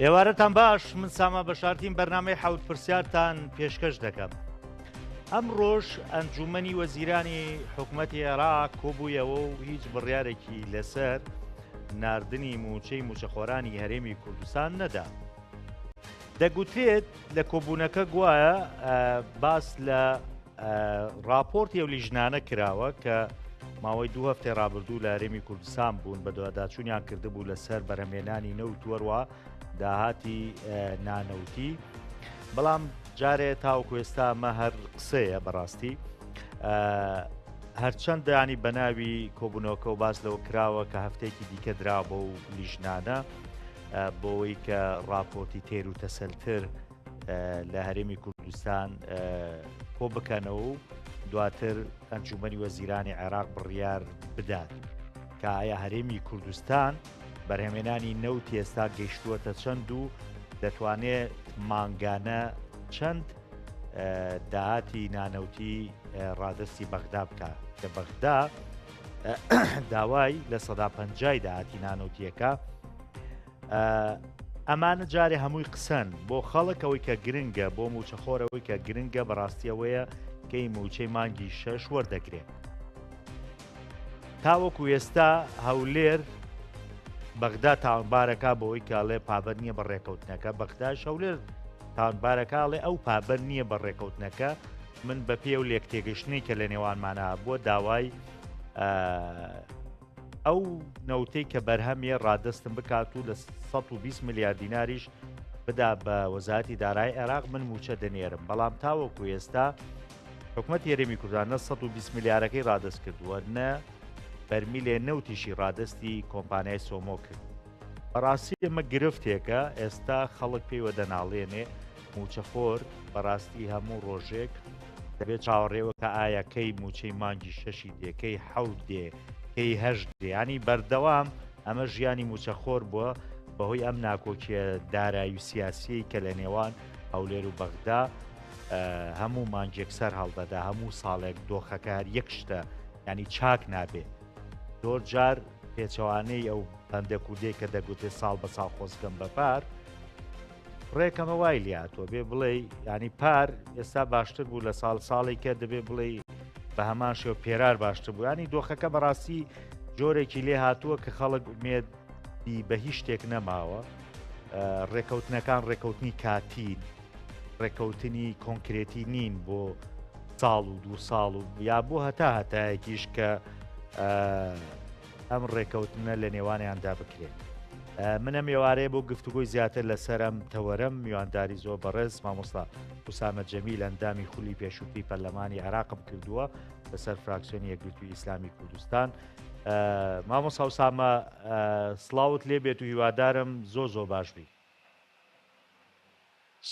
ئێوارەتان باش من ساما بەشارتیم بەرنامەی حەوت پرسیارتان پێشکەش دەکەم. ئەمڕۆش ئەنجومەنی وەزیرانی حکومەتی عێراق کۆبوویەوە و هیچ بڕیارێکی لەسەر ناردنی موچەی موچەخۆرانی هەرێمی کوردستان نەدا. دەگوترێت لە کۆبوونەکە گوایە باس لە ڕاپۆرتی ئەو لیژنانە کراوە کە ماوەی دوو هەفتەی ڕابردوو لە هەرێمی کوردستان بوون بە دواداچوونیان کردبوو لەسەر بەرهەمێنانی نەوت وەروە داهاتی نانەوتی بەڵام جارێ تاوەکو ئێستا مە هەر قسەیە بەڕاستی هەرچەند دانی بەناوی کۆبوونەوەکە و باس لەوە کراوە کە هەفتەیەکی دیکە درا بۆ و لیژنانە بۆەوەی کە راپۆرتی تێر و تەسەلتر لە هەرێمی کوردستان کۆ بکەنەوە و دواتر ئەنجومەنی وەزیرانی عێراق بڕیار بدات کە ئایا هەرێمی کوردستان بەرهەمێنانی نەوت ئێستا گەیشتووەتە چەند و دەتوانێت مانگانە چەند داهاتی نانەوتی ڕادستی بەغدا بکە کە بەغدا داوای 50% داهاتی نانەوتیەکە ئەمانە جارێ هەمووی قسەن بۆ خەڵک ئەوەی کە گرنگە بۆ موچەخۆر ئەوەی کە گرنگە بەڕاستی ئەوەیە کەی موچەی مانگی شەش وەردەگرێت تاوەکو ئێستا هەولێر بەغدا تاوانبارەکە بۆی کاڵێ پابەند نییە بە ڕێکەوتنەکە بەغداش هەولێر تاوانبارەکەڵێ ئەو پابەند نییە بە ڕێکەوتنەکە من بە پێ و لێک تێگەشتنی کە لە نێوانمانە بووە داوای ئەو نەوتەی کە بەرهەمیە ڕادەستم بکات و لە 120 ملیار دیناریش بدا بە وەزارەتی دارای عێراق من موچە دەنێرم بەڵام تاوەکو ئێستا حکومەت هەرێمی کوردستان نە 120 ملیارەکەی ڕادەست کردووە نە بەرمیلێ نەوتیشی ڕادەستی کۆمپانیای سۆمۆ کرد بەڕاستی ئەمە گرفتێکە ئێستا خەڵک پێیوە دەناڵێنێ موچەخۆر بەڕاستی هەموو ڕۆژێک دەبێت چاوەڕێوە کە ئایا کەی موچەی مانگی شەشی دێ کەی حەوت دێ کەی هەشت دێ ینی بەردەوام ئەمە ژیانی موچەخۆر بووە بەهۆی ئەم ناکۆکیە دارایی و سیاسیەی کە لە نێوان هەولێر و بەغدا هەموو مانگێک سەر هەڵدەدا هەموو ساڵێک دۆخەکە هەر یەک شتە ینی چاک نابێ زۆر جار پێچەوانەی ئەو پەندە کوردەی کە دەگوتێ ساڵ بە ساڵ خۆزگەم بە پار ڕێکەمە وای لاتوە بێ بڵێ ینی پار ئێستا باشتر بوو لە ساڵ ساڵی کە دەبێ بڵێ بە هەمان شێوە پێرار باشتر بوو ینی دۆخەکە بەڕاستی جۆرێکی لێ هاتووە کە خەڵک ئومێدی بە هیچ شتێک نەماوە ڕێکەوتنەکان ڕێکەوتنی کاتین ڕێکەوتنی کۆنکرێتی نین بۆ ساڵ و دوو ساڵ و یا بۆ هەتا هەتایەکیش کە ئەم ڕێکەوتنە لە نێوانیاندا بکرێت. منە مێوارەیە بۆ گفتوگۆی زیاتر لەسەر ئەم تەوەرەم میوانداری زۆر بەڕێز مامۆستا ئوسامە جەمیل ئەندامی خولی پێشووتری پەرلەمانی عێراقم کردووە لەسەر فراکسیۆنی یەکگرتووی ئیسلامی کوردستان. مامۆستا ئوسامە سڵاوت لێبێت و هیوادارم زۆر زۆر باش بی.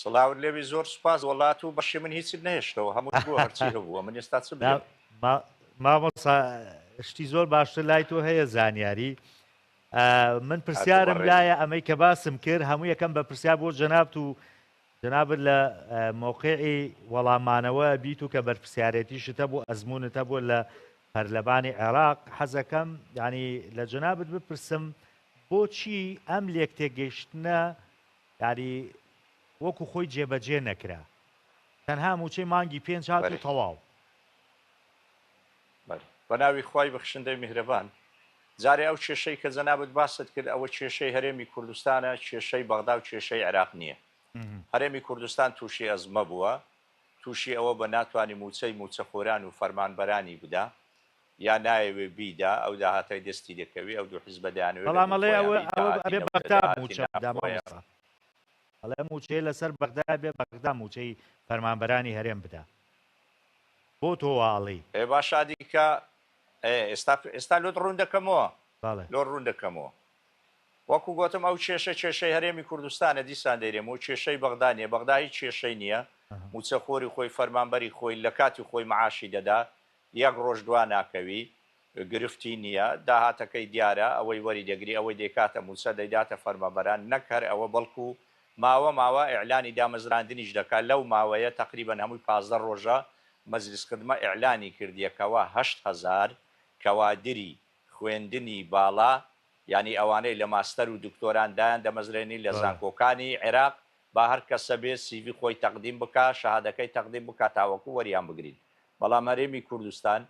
سڵاوت لێبی زۆر سوپاس وەڵا تو بەشی من هیچت نەهێشتەوە هەمووت بووە هەرچی هەبووە من ئێستا چ بلێم. مامۆستا شتی زۆر باشتر لای تۆ هەیە زانیاری من پرسیارم لایە ئەمەی کە باسم کرد هەموو یەکەم بە پرسیار بۆ جەنابت و جەنابت لە مەوقعی وەڵامانەوە بیت و کە بەرپرسیارێتیشت هەبوو ئەزموونت هەبوو لە پەرلەمانی عێراق حەزەکەم یعنی لە جەنابت بپرسم بۆچی ئەم لێکتێگەیشتنە یاری وەکو خۆی جێبەجێ نەکرا تەنها موچەی مانگی پێنج هات و تەواو. بەلی بەناوی خوای بەخشندەی میهرەبان جارێ ئەو کێشەی کە جەنابت باست کرد ئەوە کێشەی هەرێمی کوردستانە کێشەی بەغدا و کێشەی عێراق نییە هەرێمی کوردستان تووشی ئەزمە بووە تووشی ئەوە بە ناتوانی موچەی موچەخۆران و فەرمانبەرانی بدا یا نایەوێ بیدا ئەو داهاتەی دەستی دەکەوێ ئەو دوو حیزبە دەیانەوێ لە بەڵام دڵ ئەڵێ خۆیان ئەوە بی ئەوە داهاتی ئەبێ نەوتە بەغدا داهاتی مووچە بدا ناوخۆیە. مامۆستا ئەڵێ مووچەیە لەسەر بەغدا بێ بەغدا مووچەی فەرمانبەرانی هەرێم بدا بۆ تۆ وا ئەڵێی؟ ئێ باشە ئەدی کە ئێ ئێستا ئێستا لۆت ڕوون دەکەمەوە بەڵێ. لۆت ڕوون دەکەمەوە وەکو گۆتم ئەو کێشە کێشەی هەرێمی کوردستانە دیسان دەیرێمەوە کێشەی بەغدا نیە بەغدا هیچ کێشەی نیە مووچەخۆری خۆی فەرمانبەری خۆی لە کاتی خۆی معاشی دەدا یەک ڕۆژ دوا ناکەوی، گرفتی نییە، داهاتەکەی دیارە، ئەوەی وەری دەگری، ئەوەی دەیکاتە مووچە دەیداتە فەرمانبەران، نەک هەر ئەوە بەڵکو ماوە ماوە ئیعلانی دامەزراندنیش دەکا، لەو ماوەیە تەقریبەن هەمووی 15 ڕۆژە مەجلیس خدمە ئیعلانی کردیە کەوا 8000 کەوادری خوێندنی باڵا. یانی ئەوانەی لە ماستەر و دکتۆران دایان دەمەزرێنین لە زانکۆکانی عێراق با هەر کەسە بێ سیڤی خۆی تەقدیم بکا شەهادەکەی تەقدیم بکا تاوەکو وەریان بگرین بەڵام هەرێمی کوردستان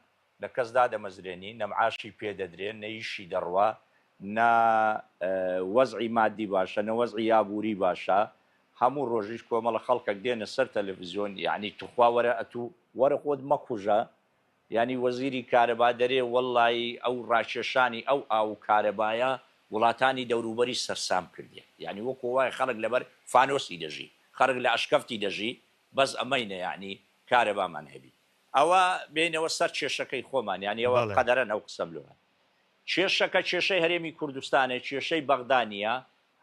نە کەس دادەمەزرێنی نە معاشی پێ دەدرێ نە ئیشی دەڕوا نە وەزعی مادی باشە نە وەزعی ئابووری باشە هەموو ڕۆژیش کۆمەڵە خەڵکەک دێنە سەر تەلەفزیۆن یانی توخوا وەرە ئەتوو وەرە خۆت مەکوژە یانی وەزیری کارەبا دەرێ وەڵایی ئەو ڕاکێشانی ئەو ئاو و کارەبایە وڵاتانی دەوروبەری سەرسام کردیە یانی وەکۆ وایە خەڵک لەبەر فانۆسی دەژی خەڵک لە ئەشکەفتی دەژی بەس ئەمەینە یانی کارەبامان هەبی ئەوە بێینەوە سەر کێشەکەی خۆمان یانی ئەوە قەدەرەن ئەو قسەم لۆ هات کێشەکە کێشەی هەرێمی کوردستانە کێشەی بەغدا نیە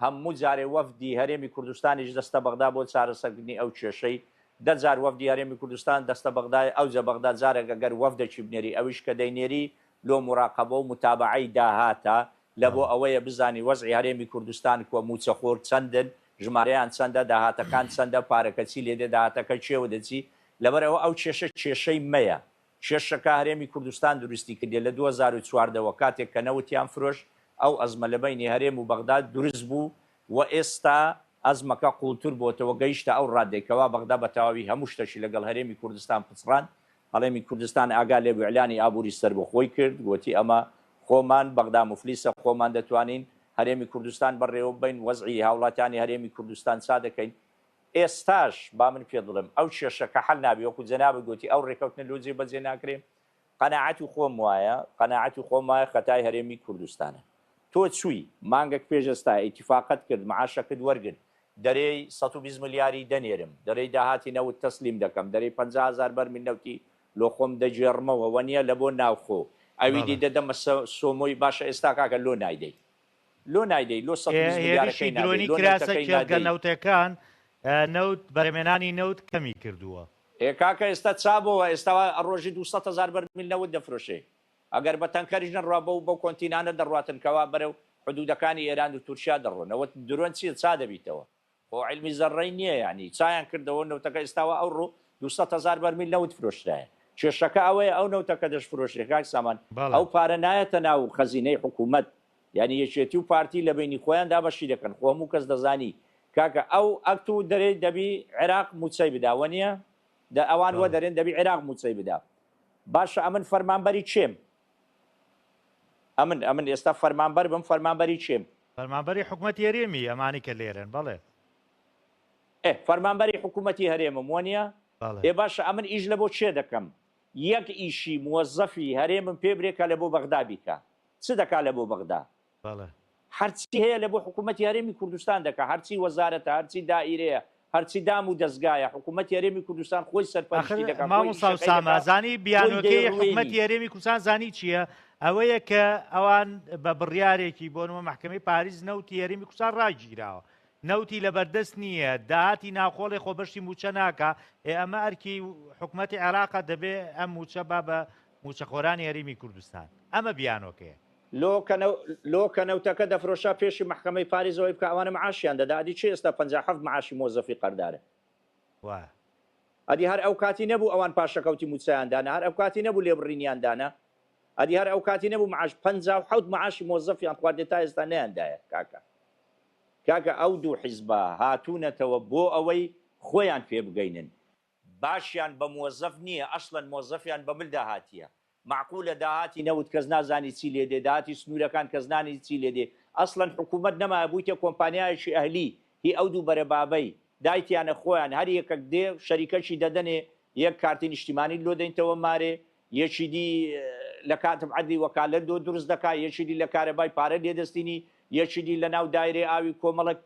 هەموو جارێ وەفدی هەرێمی کوردستانیش دەستە بەغدا بۆ چارەسەرکردنی ئەو کێشەی، دە جار وەفدی هەرێمی کوردستان دەستە بەغدایە ئەوجە بەغدا جارێک ئەگەر وەفدەکی بنێری ئەویش کە دەینێری لۆ موراقەبە و موتابەعەی داهاتە لە بۆ ئەوەیە بزانی وەزعی هەرێمی کوردستان کوە مووچەخۆر چەندن ژمارەیان چەندە داهاتەکان چەندە پارەکە چی لێدێ داهاتەکە کێوە دەچی لەبەر ئەوە ئەو کێشە کێشەی مەیە کێشەکە هەرێمی کوردستان دروستی کردیە لە 2014 وە کاتێک کە نەوتیان فرۆشت ئەو ئەزمە لە بەینی هەرێم و بەغدا دروست بوو و ئێستا ئەزمەکە قوڵتر بۆتەوە گەیشتە ئەو ڕادەی کەوا بەغدا بە تەواوی هەموو شتەکی لەگەڵ هەرێمی کوردستان پچڕاند هەڵێمی کوردستان ئاگا لێ بوو ئیعلانی ئابووری سەربەخۆی کرد گۆتی ئەمە خۆمان بەغدا موفلیسە خۆمان دەتوانین هەرێمی کوردستان بەڕێوە ببەین وەزعی هاوڵاتیانی هەرێمی کوردستان چا دەکەین ئێستاش با من پێت بڵێم ئەو کێشە کە حەل نابی وەکو جەنابت گۆتی ئەو ڕێکەوتنە لۆ جێ بەجێ ناکرێ قەناعەتی خۆم وایە قەناعەتی خۆم وایە خەتای هەرێمی کوردستانە تۆ چووی مانگەک پێش ئێستا ئیتیفاقت کرد معاشەکت وەرگرت دەرێی 120 ملیاری دەنێرم دەرێی داهاتی نەوت تەسلیم دەکەم دەرێی 50 هەزار بەرمیل نەوتی لۆ خۆم دەگێڕمەوە وەنیە لە بۆ ناوخۆ ئەوی دی دەدەمە سۆمۆی باشە ئێستا کاکە لۆ نایدەی لۆ نایدەی لۆ 120 هێرشی ملیارەکەی نادەی درۆنی لۆ کراسە نەوتەکەی کێڵگە نادەی. نەوتەکان نەوت بەرهەمێنانی نەوت کەمی کردووە. ئێ کاکە ئێستا چا بۆوە ئێستا وا ڕۆژی 200 هەزار بەرمیل نەوت دەفرۆشێ ئەگەر بە تەنکەریش نەڕوا بەو بەو کۆنتینانە دەڕواتن کەوا بەرەو حدودەکانی ئێران و تورکیا دەڕۆن ئەوە درۆن چیە چا دەبیتەوە خۆ عیلمی زەڕەی نیە یانی چایان کردەوە نەوتەکە ئێستا وا ئەوڕۆ 200 هەزار بەرمیل نەوت فرۆشرایە کێشەکە ئەوەیە ئەو نەوتە کە دەشفرۆشرێ کاک سامان بەڵێ. ئەو پارە نایەتە ناو خەزینەی حکومەت یانی یەکێتی و پارتی لە بەینی خۆیان دابەشی دەکەن خۆ هەموو کەس دەزانی کاکە ئەو ئەکت و دەرێ دەبی عێراق موچەی بدا وەنیە دە ئەوان وە بەڵێ. دەرێن دەبی عێراق موچەی بدا باشە ئەمن فەرمانبەری کێم ئەمن ئەمن ئێستا فەرمانبەر بم فەرمانبەری کێم؟ فەرمانبەری حکومەتی هەرێمی ئەمانی کە لێرەن بەڵێ. ئێ فەرمانبەری حکومەتی هەرێمم وەنیە؟ بەڵێ. ئێ باشە ئەمن ئیش لە بۆ کێ دەکەم؟ یەک ئیشی موەزەفی هەرێمم پێ برێ کە لە بۆ بەغدا بیکا چ دەکا لە بۆ بەغدا؟ بەڵێ. هەرچی هەیە لە بۆ حکوومەتی هەرێمی کوردستان دەکا، هەرچی وەزارەتە، هەرچی دائیرەیە، هەرچی دام و دەزگایە، حکوومەتی هەرێمی کوردستان خۆی ئاخر سەرپەرشتی دەکا، خۆی مامۆستا ئیشەکەی ئوسامە دەکا، زانی خۆی بیانۆکەی دەیڕوێنی. حکومەتی هەرێمی کوردستان زانی چییە؟ ئەوەیە کە ئەوان بە بڕیارێکی بۆ نموونە مەحکەمەی پاریس نەوتی هەرێمی کوردستان ڕاگیراوە نەوتی لەبەردەست نییە داهاتی ناوخۆڵێ خۆ بەشی مووچە ناکا ئێ ئەمە ئەرکی حکومەتی عێراقە دەبێ ئەم مووچە با بە مووچەخۆرانی هەرێمی کوردستان ئەمە بیانۆکەیە. لۆ کە لۆ کە نەوتەکە دەفرۆشا پێشی مەحکەمەی پاریس ئەوەی بکا ئەوانە معاشیان دەدا ئەدی چێ ئێستا 57 معاشی مۆزەفی قەردارە وایە. ئەدی هەر ئەوکاتی نەبوو ئەوان پاشەکەوتی موچەیان دانا هەر ئەوکاتی نەبوو لێبڕینیان دانا ئەدی هەر ئەوکاتی نەبوو معاش 57 معاشی مۆزەفیان خواردێ تا ئێستا نەیاندایە کاکە کاکە ئەو دوو حیزبە هاتوونەتەوە بۆ ئەوەی خۆیان پێ بگەینن باشیان بە مۆزەف نیە ئەسڵەن مۆزەفیان بە ملدا هاتیە مەعقولە داهاتی نەوت کەس نازانی چی لێ دێ داهاتی سنورەکان کەس نانی چی لێ دێ ئەسڵەن حکومەت نەمایە بویتە کۆمپانیایەکی ئەهلی هی ئەو دوو بەرە بابەی دایتیانە خۆیان هەر یەکەک دێ شەریکەکی دەدەنێ یەک کارتی نیشتیمانیت لۆ دەینتەوە مارێ یەکی دی لە کاتب عەدلی وەکالەت لۆ دروست دەکا یەکی دی لە کارەبای پارە لێ دەستینی یەکی دی لە ناو دایرەی ئاوی کۆمەڵک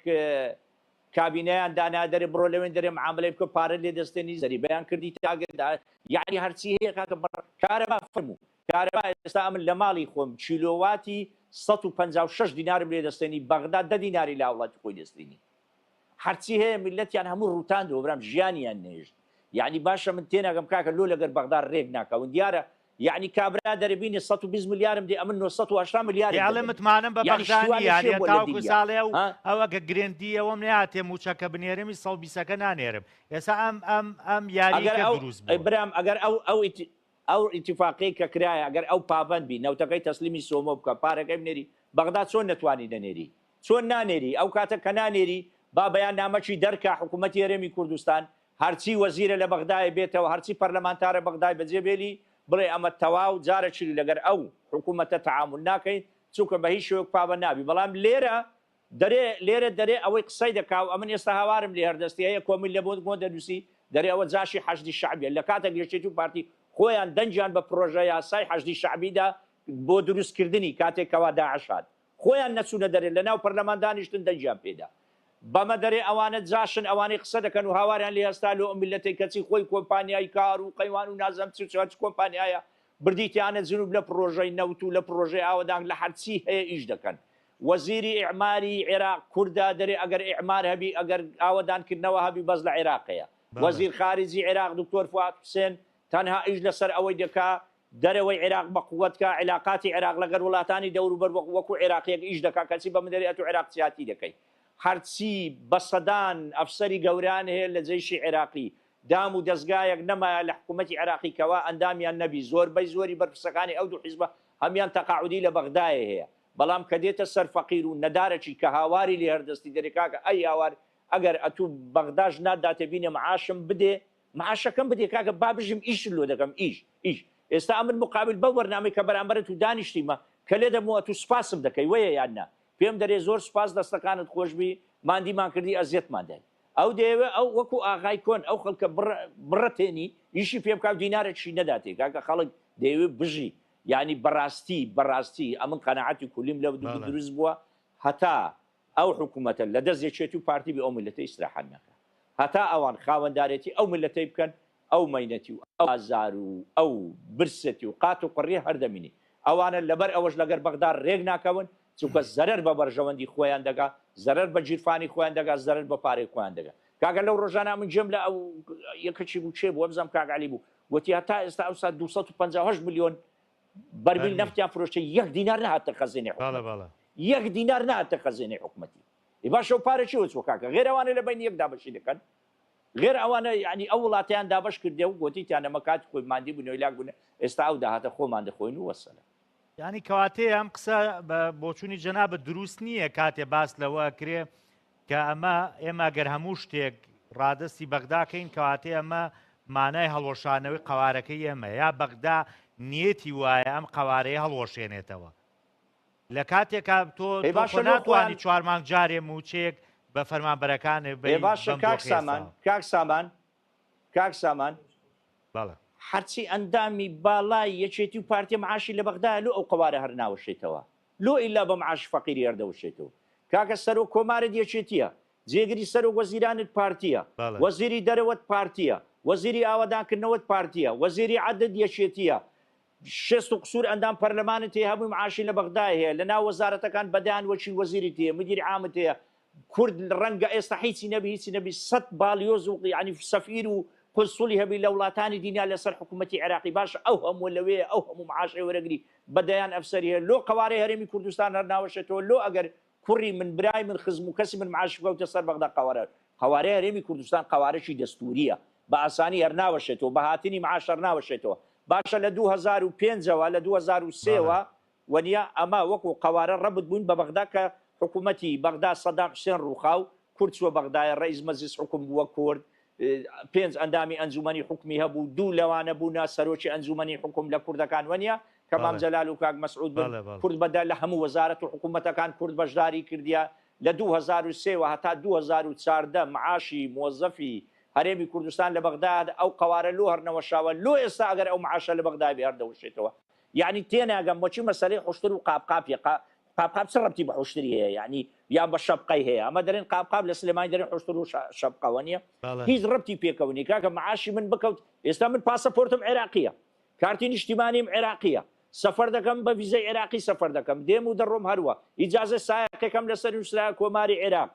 کابینەیان دانا دەرێ بڕۆ لەوێن دەرێ معاملەی بکە پارە لێ دەستێنی زەریبەیان کردی تاگە دا یعنی هەرچی هەیە کاکە بڕ کارەبا فەرموو کارەبا ئێستا ئەمن لە ماڵی خۆم کیلۆواتی 156 دینارم لێ دەستێنی بەغدا دە دیناری لە هاوڵاتی خۆی دەستێنی هەرچی هەیە میللەتیان هەموو ڕووتاندەوە برام ژیانیان نەهێشت یعنی باشە من تێناگەم کاکە لۆ لەگەر بەغدا ڕێک ناکەون دیارە یعنی کابرا دەربینی 120 ملیارم دێ ئەمن 980 ملیارم ئێ ئەڵێ دەدەمێ متمانەم بە یعنی بەغدا شتی وا نییە لە چێ ئەرێ بووە لە تاوەکو دنیا ساڵێ ئەو ها ئەو ئەگە گرێنتی ئەوەم نەیاتێ مووچەکە بنێرمی 120ەکە نانێرم ئێستا ئەم ئەم ئەم یاریی ئەگەر کە ئەو دروست ئەی بووە. برام ئەگەر ئەو ئەو ئیت ئەو ئیتیفاقیەی کە کرایە ئەگەر ئەو پابەند بی نەوتەکەی تەسلیمی سۆمۆ بکا پارەکەی بنێری بەغدا چۆن نەتوانی نەنێری؟ چۆن نانێری؟ ئەو کاتە کە نانێری با بەیاننامەکی دەرکا حکوومەتی هەرێمی کوردستان هەرچی وەزیرە لە بەغدایە بێتەوە هەرچی پەرلەمانتارە بەغدای بەجێ بێلی بڵێ ئەمە تەواو جارەکی لەگەر ئەو حکوومەتە تەعامول ناکەین چونکە بە هیچ شێوەک پابەند نابی بەڵام لێرە دەرێ لێرە دەرێ ئەوەی قسەی دەکا و ئەمن ئێستا هاوارم لێ هەردەستی هەیە کۆمیل لە بۆ گۆ دەنووسی دەرێ ئەوە جاشی حەشدی شەعبیە لە کاتێک یەکێتی و پارتی خۆیان دەنگیان بە پرۆژە یاسای حەشدی شەعبی دا بۆ دروست کردنی کاتێک کەوا داعش هات خۆیان نەچوونە دەرێ لە ناو پەرلەمان دانیشتن دەنگیان پێدا بەمە دەرێ ئەوانە جاشن ئەوانەی قسە دەکەن و هاواریان لێ هەستا لۆ ئەم میللەتەی کەچی خۆی کۆمپانیای کار و قەیوان و نازانم چ و چ هەرچ کۆمپانیایە بردیتیانە جنوب لە پڕۆژەی نەوت و لە پڕۆژەی ئاوەدانک لە هەرچی هەیە ئیش دەکەن وەزیری ئیعماری عێراق کوردە دەرێ ئەگەر ئیعمار هەبی ئەگەر ئاوەدان کردنەوە هەبی بەس لە عێراق هەیە وەزیر خارجی عێراق دکتۆر فواد حوسێن تەنها ئیش لەسەر ئەوەی دەکا دەرەوەی عێراق بە قوت کا عیلاقاتی عێراق لەگەر وڵاتانی دەوروبەر وەک وەکو عێراقیەک ئیش دەکا کەچی بە من دەرێ ئەتو عێراقچیاتی دەکەی هەرچی بە سەدان ئەفسەری گەوران هەیە لە جەیشی عێراقی دام و دەزگایەک نەمایە لە حکومەتی عێراقی کەوا ئەندامیان نەبی زۆربەی زۆری بەرپرسەکانی ئەو دوو حیزبە هەمیان تەقاعودی لە بەغدایە هەیە بەڵام کە دێتە سەر فەقیر و نەدارەکی کە هاواری لێ هەردەستی دەرێ کاکە ئەی هاوار ئەگەر ئەتوو بەغداش ناتداتێ بینە معاشم بدێ معاشەکەم بدێ کاکە با بژیم ئیشت لۆ دەکەم ئیش ئیش ئێستا ئەمن مقابل بەو بەرنامەی کە بەرامبەرت و دانیشتیمە کە لێ دەبم ئەتوو سوپاسم دەکەی وەیە یان نا پێم دەرێ زۆر سوپاس دەستەکانت خۆشبی ماندیمان کردی ئەزیەتمان دای ئەو دەیەوێ ئەو وەکو ئاغای کۆن ئەو خەڵکە بڕەتێنی ئیشی پێ بکا و دینارێکشی نەداتێ کاکە خەڵک دەیەوێ بژی یانی بەڕاستی بەڕاستی ئەمن قەناعەتی کولیم لە دروست بووە هەتا ئەو حکوومەتە لە دەست یەکێتی و پارتی بێ ئەو میللەتە ئیسراحەت نەکا هەتا ئەوان خاوەندارێتی ئەو میللەتەی بکەن ئەو مەینەتی و ئەو ئازار و ئەو برسێتی و قات و قڕیە هەر دەمینی. ئەوانە لەبەر ئەوەش لەگەر بەغدا رێک ناکەون چونکە زەرەر بە بەرژەوەندی خۆیان دەگا، زەرەر بە گیرفانی خۆیان دەگا، زەرەر بە پارەی خۆیان دەگا. کاکە لەو رۆژانە من گوێم لە ئەو یەکەکی بوو کێ بوو وەبزانم کاک عەلی بوو گوتی هەتا ئێستا ئەوسا 258 ملیۆن بەرمیل نەفتیان فرۆشتە یەک دینار نەهاتە خەزێنەی حکومەتی. یەک دینار نەهاتە خەزێنەی حکومەتی. ئێ باشە ئەو پارە چیوە چووە کاکە؟ غێر ئەوانە لە بەینی یەک دابەشی دەکەن؟ غێر ئەوانە یانی ئەو وڵاتەیان دابەش کردیە و گۆتیتیان ئەمە کاتی خۆی ماندی بوون هیلاک بوون ئێستا ئەو داهاتە خۆمان دەخۆین و وەسەلام. یانی کەواتەیە ئەم قسە بە بۆچوونی جەنابت دروست نییە کاتێ باس لەوە ئەکرێ کە ئەمە ئێمە گەر هەموو شتێک ڕادەستی بەغدا کەین کەواتەیە ئەمە مانای هەڵوەشانەوەی قەوارەکەی ئێمە یا بەغدا نیەتی وایە ئەم قەوارەیە هەڵوەشێنێتەوە لە کاتێکا تۆ ئەی تۆ باشە خۆ لۆ خۆیان ناتوانی چوار مانگ جارێ مووچەیەک بە فەرمانبەرەکانت ئێ بەی باشە بەم کاک دۆخەی سامان ئێستاوە. کاک سامان کاک سامان بەڵێ. هەرچی ئەندامی باڵای یەکێتی و پارتیە معاشی لە بەغدایە لۆ ئەو قەوارە هەر ناوەشێتەوە لۆ ئیلا بە معاش فەقیری هەر دەوەشێتەوە کاکە سەرۆک کۆمارت یەکێتیە جێگری سەرۆک وەزیرانت پارتیە بەڵێ. وەزیری دەرەوەت پارتیە وەزیری ئاوەدانکردنەوەت پارتیە وەزیری عەدلت یەکێتیە شێست و قسور ئەندام پەرلەمانت هەیە هەمووی معاشی لە بەغدایە هەیە لە ناو وەزارەتەکان بەدەیان وەکیل وەزیرت هەیە مدیر عامت هەیە کورد ڕەنگە ئێستا هیچی نەبی هیچی نەبی سەت باڵیۆز و یعنی سەفیر و قونسوڵی هەبی لە وڵاتانی دنیا لەسەر حکوومەتی عێراقی باش ئەو هەموو لەوێ ئەو هەموو معاشەی وەرەگری بە دەیان ئەفسەری هەیە لۆ قەوارەی هەرێمی کوردستان هەر ناوەشێتەوە لۆ ئەگەر کوڕی من برای من خزم و کەسی من معاش بکەوتە سەر بەغدا قەوارە قەوارەی هەرێمی کوردستان قەوارەکی دەستوریە بە ئاسانی هەر ناوەشێتەوە بە هاتنی معاش هەر ناوەشێتەوە باشە لە 2005 ەوە لە 2003 بەڵێ. وە وەنیە ئەمە وەکو قەوارە ڕەبت بووین بە بەغدا کە حکومەتی بەغدا سەدام حوسێن ڕووخا و کورد چووە بەغدایە ڕەئیس مەجلیس حوکم بووە کورد پێنج ئەندامی ئەنجومەنی حوکمی هەبوو دوو لەوانە بوونە سەرۆکی ئەنجومەنی حوکم لە کوردەکان وەنیە کە مام بەڵێ. جەلال و کاک مەسعود بن بەڵێ بەڵێ. کورد بەدە لە هەموو وەزارەت و حکومەتەکان کورد بەشداری کردیە لە 2003 وە هەتا 2014 معاشی مۆزەفی هەرێمی کوردستان لە بەغداد ئەو قەوارە لۆ هەر نەوەشاوە لۆ ئێستا ئەگەر ئەو معاشە لە بەغدا بێ هەر دەوەشێتەوە یەعنی تێناگەم بۆچی مەسەلەی حوشتر و قاپ قاپیە قا قاپ قاپ چ ڕەبتی بە حوشتری هەیە یەعنی یان بە شەپقەی هەیە ئەمە دەرێن قاپ قاپ لە سلێمانی دەرێن حوشتر و شەپقە وەنیە بەڵێ. هیچ ڕەبتی پێکەوە نیە کاکە معاشی من بکەوت ئێستا من پاسەپۆرتم عێراقیە کارتی نیشتیمانیم عێراقیە سەفەر دەکەم بە ڤیزەی عێراقی سەفەر دەکەم دێم و دەڕۆم هەروە ئیجازە سایەقێکم لەسەر نووسرایە کۆماری عێراق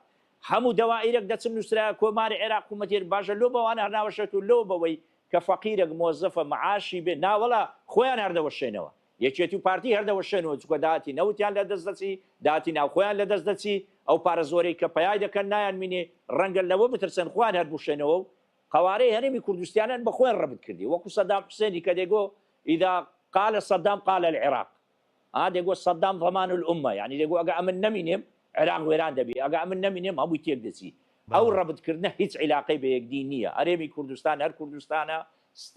هەموو دەوائیرەک دەچم نووسرایە کۆماری عێراق حکوومەتی باشە لۆ بەوانە هەر ناوەشێت و لۆ بەوەی کە فەقیرەک مۆزەفە معاشی بێ ناوەڵا خۆیان هەر دەوەشێنەوە یەکێتی و پارتی هەر دەوەشێنەوە چونکە داهاتی نەوتیان لە دەست دەچی داهاتی ناوخۆیان لە دەست دەچی ئەو پارە زۆرەی کە پەیای دەکەن نایان مینێ ڕەنگە لەوە بترسن خۆیان هەر بوشێنەوە و قەوارەی هەرێمی کوردستیانیان بە خۆیان ڕەبت کردی وەکو سەدام حوسێنی کە دەیگۆ اذا قال صدام قال العراق. ئا دەگۆ سەدام ضمان الامە یانی دەگۆ ئەگە ئەمن نەمینێم عێراق وێران دەبی ئەگە ئەمن نەمینێم هەمووی تێک دەچی ئەو ڕەبت کردنە هیچ عیلاقەی بە یەکدی نییە هەرێمی کوردستان هەر کوردستانە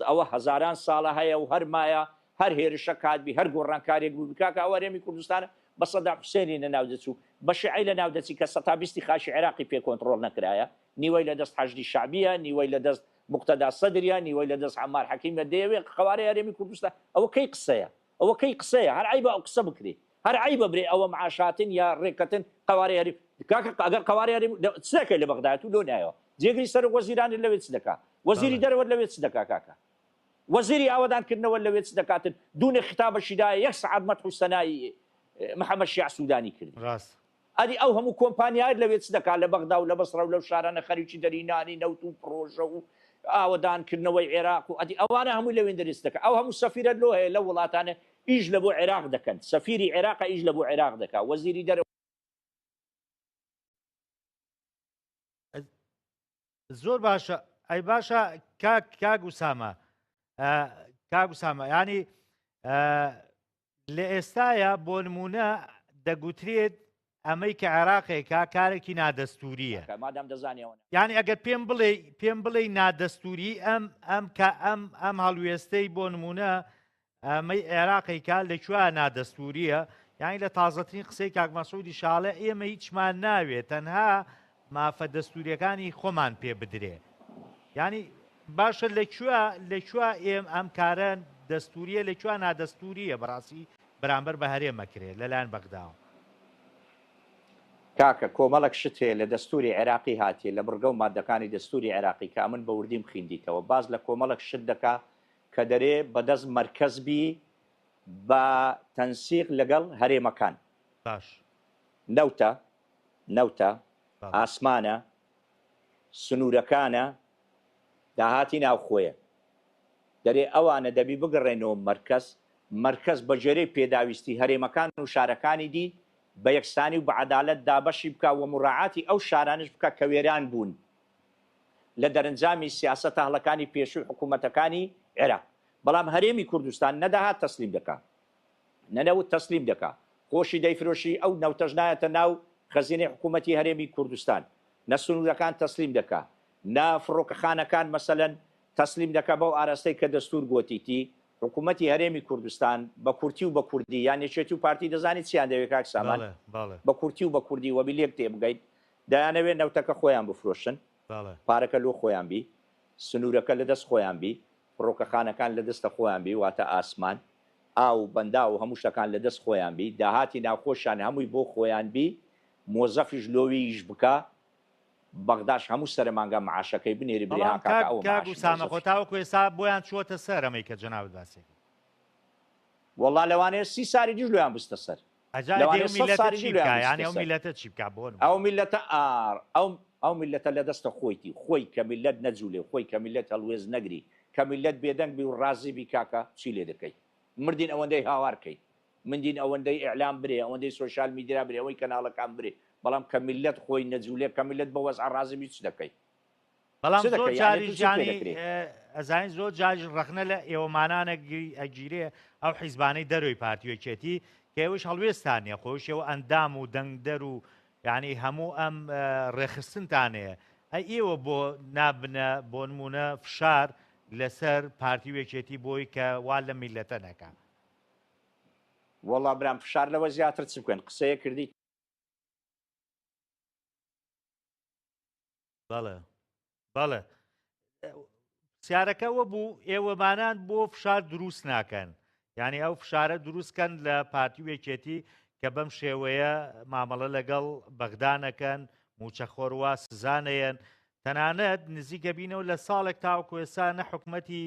ئەوە هەزاران ساڵە هەیە و هەر مایە هەر هێرشە کات بی هەر گۆڕانکاریەک بووی کاکە ئەوە هەرێمی کوردستانە بە سەدام حوسێنی لە ناو دەچوو بە شیعەی لە ناو دەچی کە سەتا بیستی خاکی عێراقی پێ کۆنتڕۆڵ نەکرایە نیوەی لە دەست حەشدی شەعبیە نیوەی لە دەست موقتەدا سەدریە نیوەی لە دەست عەمار حەکیمە دەیەوێ قەوارەی هەرێمی کوردستان ئەوە کەی قسەیە ئەوە کەی قسەیە هەر عەیبە ئەو قسە بکرێ هەر عەیبە برێ ئەوە معاشاتن یا ڕێکەتن قەوارەی هەرێم کاکە ئەگەر قەوارەی هەرێم چ دەکەی لە بەغدایە تو لۆ نایەوە جێگری سەرۆک وەزیرانت لەوێ چ دەکا وەزیری دەرەوەت لەوێ چ دەکا کاکە وەزیری ئاوەدان کردنەوە لەوێ چ دەکاتن دوونێ خیتابەشی دایە یەک سەعات مەدح و سەنای محەمەد شیاع سودانی کردی ڕاست. ئەدی ئەو هەموو کۆمپانیایەت لەوێ چ دەکات لە بەغدا و لە بەسڕە و لەو شارانە خەریکی دەرهینانی نەوت و پڕۆژە و ئاوەدان کردنەوەی عێراق و ئەدی ئەوانە هەمووی لەوێندەرێ چ دەکات ئەو هەموو سەفیرەت لۆ هەیە لەو وڵاتانە ئیش لە بۆ عێراق دەکەن سەفیری عێراقە ئیش لە بۆ عێراق دەکات وەزیری دەرەوە زۆر باشە ئەی باشە کاک کاک وسامە کاک وسامە ینی لە ئێستاە بۆ نمونە دەگوترێت ئەمەی کە عێراقێکا کارێکی نادەستوریە مادام دەزانیەوە یعنی ئەگەر پێم بڵێ پێم بڵێ نادەستوری ئەم ئەم کە ئەم ئەم هەڵوێستەی بۆ نمونە ئەمەی عێراقێکا لە کوێ نادەستوریە یانی لە تازەترین قسەی کاک مەسعودی شاڵێ ئێمە هیچمان ناوێ تەنها مافە دەستوریەکانی خۆمان پێ بدرێ یانی باشە لە کوێ لە کوێ ئێم ئەم کارە دەستوریە لە کوێ نادەستوریە بەڕاستی بەرامبەر بە هەرێم ئەکرێ لەلایەن بەغداوە. کاکە کۆمەڵێک شت هەیە لە دەستوری عێراقی هاتیە لە بڕگە و مادەکانی دەستوری عێراقی کە ئەمن بە وردیم خیندیتەوە باس لە کۆمەڵێک شت دەکا کە دەرێ بەدەست مەرکەز بی بە تەنسیق لەگەڵ هەرێمەکان. باش. نەوتە، نەوتە، ئاسمانە، سنوورەکانە، داهاتی ناوخۆیە. دەرێ ئەوانە دەبی بگەڕێنەوە مەرکەز، مەرکەز بە گوێرەی پێداویستی هەرێمەکان و شارەکانی دی بە یەکسانی و بە عەدالەت دابەشی بکا و موراعاتی ئەو شارانەش بکا کە وێران بوون. لە دەرنجامی سیاسەتە هەڵەکانی پێشووی حکوومەتەکانی عێراق. بەڵام هەرێمی کوردستان نە داهات تەسلیم دەکا، نە نەوت تەسلیم دەکا، خۆشی دەیفرۆشی، ئەو نەوتەش نایەتە ناو خەزینەی حکوومەتی هەرێمی کوردستان، نە سنوورەکان تەسلیم دەکا، نە فڕۆکەخانەکان مەسەلەن تەسلیم دەکا بەو ئاراستەی کە دەستوور گۆتیتی. حکوومەتی هەرێمی کوردستان بە کورتی و بە کوردی، یان یەکێتی و پارتی دەزانی چیان دەوێ کاک سامان؟ بەڵێ، بەڵێ. بە کورتی و بە کوردی وەبی لێک تێبگەین، دەیانەوێ نەوتەکە خۆیان بفرۆشن، پارەکە لۆ خۆیان بی، سنوورەکە لە دەست خۆیان بی، فڕۆکەخانەکان لە دەستە خۆیان بی واتە ئاسمان، ئاو و بەنداو و هەموو شتەکان لە دەست خۆیان بی، داهاتی ناوخۆشیان هەمووی بۆ خۆیان بی، مۆزەفیش لۆوی ئیش بکا، بەغداش هەموو سەرەمانگا معاشەکەی بنێری برێ ها بەڵام کاکە کاک ئەوە کاک معاشی ئوسامە خۆ مۆزەفی. تاوەکو ئێستا بۆیان چووەتە سەر ئەمەی کە جەنابت باسی ئەکەی. وەڵا لەوانەیە سی ساری دیش لۆیان بچتە سەر. ئەجا ئەدی لەوانەیە ئەو سەد میللەتە ساری چی دی لۆیان بکا یانی بچتە ئەو سەر. میللەتە چی بکا بۆ ئەو نموونە. میللەتە ئار ئەو ئەو میللەتە لە دەستە خۆیتی خۆی کە میللەت نەجولێ خۆی کە میللەت هەڵوێست نەگری کە میللەت بێدەنگ بی و ڕازی بی کاکە چی لێ دەکەی مردین ئەوەندەی هاوار کەی مندین ئەوەندەی ئیعلام برێ ئەوەندەی سۆشیال میدیا برێ ئەوەی کەناڵەکان برێ بەڵام کە میللەت خۆی نەجولێ کە میللەت بە وەزعە ڕازی بی چ دەکەی بەڵام چ زۆر دەکەی یانی جاریش تو چیت پێ یانی دەکرێ. ئەزانین زۆر جاریش ڕەخنە لە ئێوەمانان ئەگیرێ ئەو حیزبانەی دەرەوەی پارتی و یەکێتی کە ئێوەش هەڵوێستان نیە خۆش ئێوە ئەندام و دەنگدەر و یعنی هەموو ئەم ڕێکخستنتان هەیە ئەی ئێوە بۆ نابنە بۆ نمونە فشار لەسەر پارتی و یەکێتی بۆی کە وا لە میلەتە نەکا. وەڵا برام فشار لەوە زیاتر چ بکەن قسەیە کردی. بەڵێ بەڵێ پرسیارەکە وە بوو ئێوەمانان بۆ فشار دروست ناکەن یعنی ئەو فشارە دروستکەن لە پارتی و یەکێتی کە بەم شێوەیە مامەڵە لەگەڵ بەغدا نەکەن موچەخۆروا سزانەیەن تەنانەت نزیکە بینەوە لە ساڵێک تاوەکو ئێستا نە حکومەتی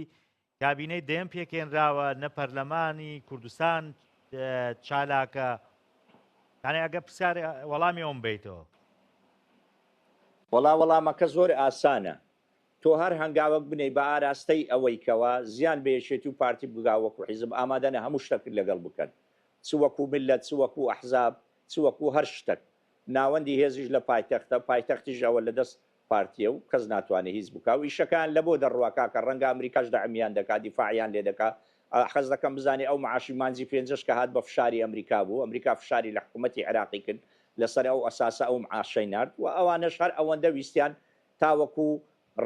کابینەی دەیەم پێکێنراوە نە پەرلەمانی کوردستان چالاکە یعنی ئەگە پرسیار وەڵامی ئەوم بیتەوە. وەڵا وەڵامەکە زۆر ئاسانە تۆ هەر هەنگاوەک بنێی بە ئاراستەی ئەوەی کەوا زیان بە یەکێتی و پارتی بگا وەکو حیزب ئامادەنە هەموو شتەکت لەگەڵ بکەن چ وەکو میللەت چ وەکو ئەحزاب چ وەکو هەر شتەک ناوەندی هێزیش لە پایتەختە پایتەختیش ئەوە لەدەست پارتیە و کەس ناتوانێ هیچ بکا و ئیشەکەیان لەبۆ دەڕوا کاکە ڕەنگە ئەمریکاش دەعمیان دەکا دیفاعیان لێ دەکا. حەز دەکەم بزانی ئەو معاشی مانجی پێنجەش کە هات بە فشاری ئەمریکا بوو، ئەمریکا فشاری لە حکوومەتی عێراقی کرد لەسەر ئەو ئەساسە ئەو معاشەی نارد و ئەوانەش هەر ئەوەندە ویستیان تاوەکو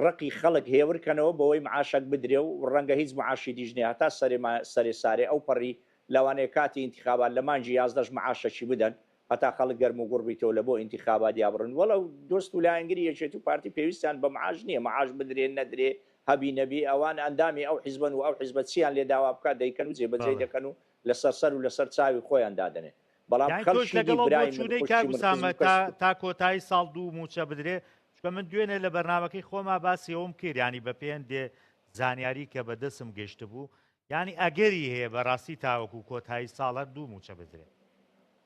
ڕقی خەڵک هێور کەنەوە بەوەی معاشەک بدرێ و ڕەنگە هیچ معاشی دیش نیە هەتا سەرێ سەرێ سارێ ئەو پەڕی لەوانەیە کاتی ئینتیخابات لە مانگی یازدەش معاشەکی بدەن هەتا خەڵک گەرم و گوڕ بیتەوە لە بۆ ئینتیخابات یا بڕن وەڵا دۆست و لایەنگری یەکێتی و پارتی پێویستیان بە معاش نیە معاش بدرێ نەدرێ هەبی نەبی ئەوان ئەندامی ئەو حیزبەن و ئەو حیزبە چیان لێ داوا بکات دەیکەن و جێبەجێی بەڵێ. دەکەن و لەسەر سەر و لەسەر چاوی خۆیان دادەنێن بەڵام یانی تۆش خەڵکی دی لەگەڵ ئەو برای من بۆچوونەی خوشکی کاک من خزم ئوسامە و کەس تا تا کۆتایی ساڵ دوو مووچە بدرێ چونکە من دوێنێ لە بەرنامەکەی خۆما باسی ئەوم کرد یانی بە پێ هەندێ زانیاری کە بە دەسم گەشتبوو یانی ئەگەری هەیە بەڕاستی تاوەکو کۆتایی ساڵ هەر دوو مووچە بدرێ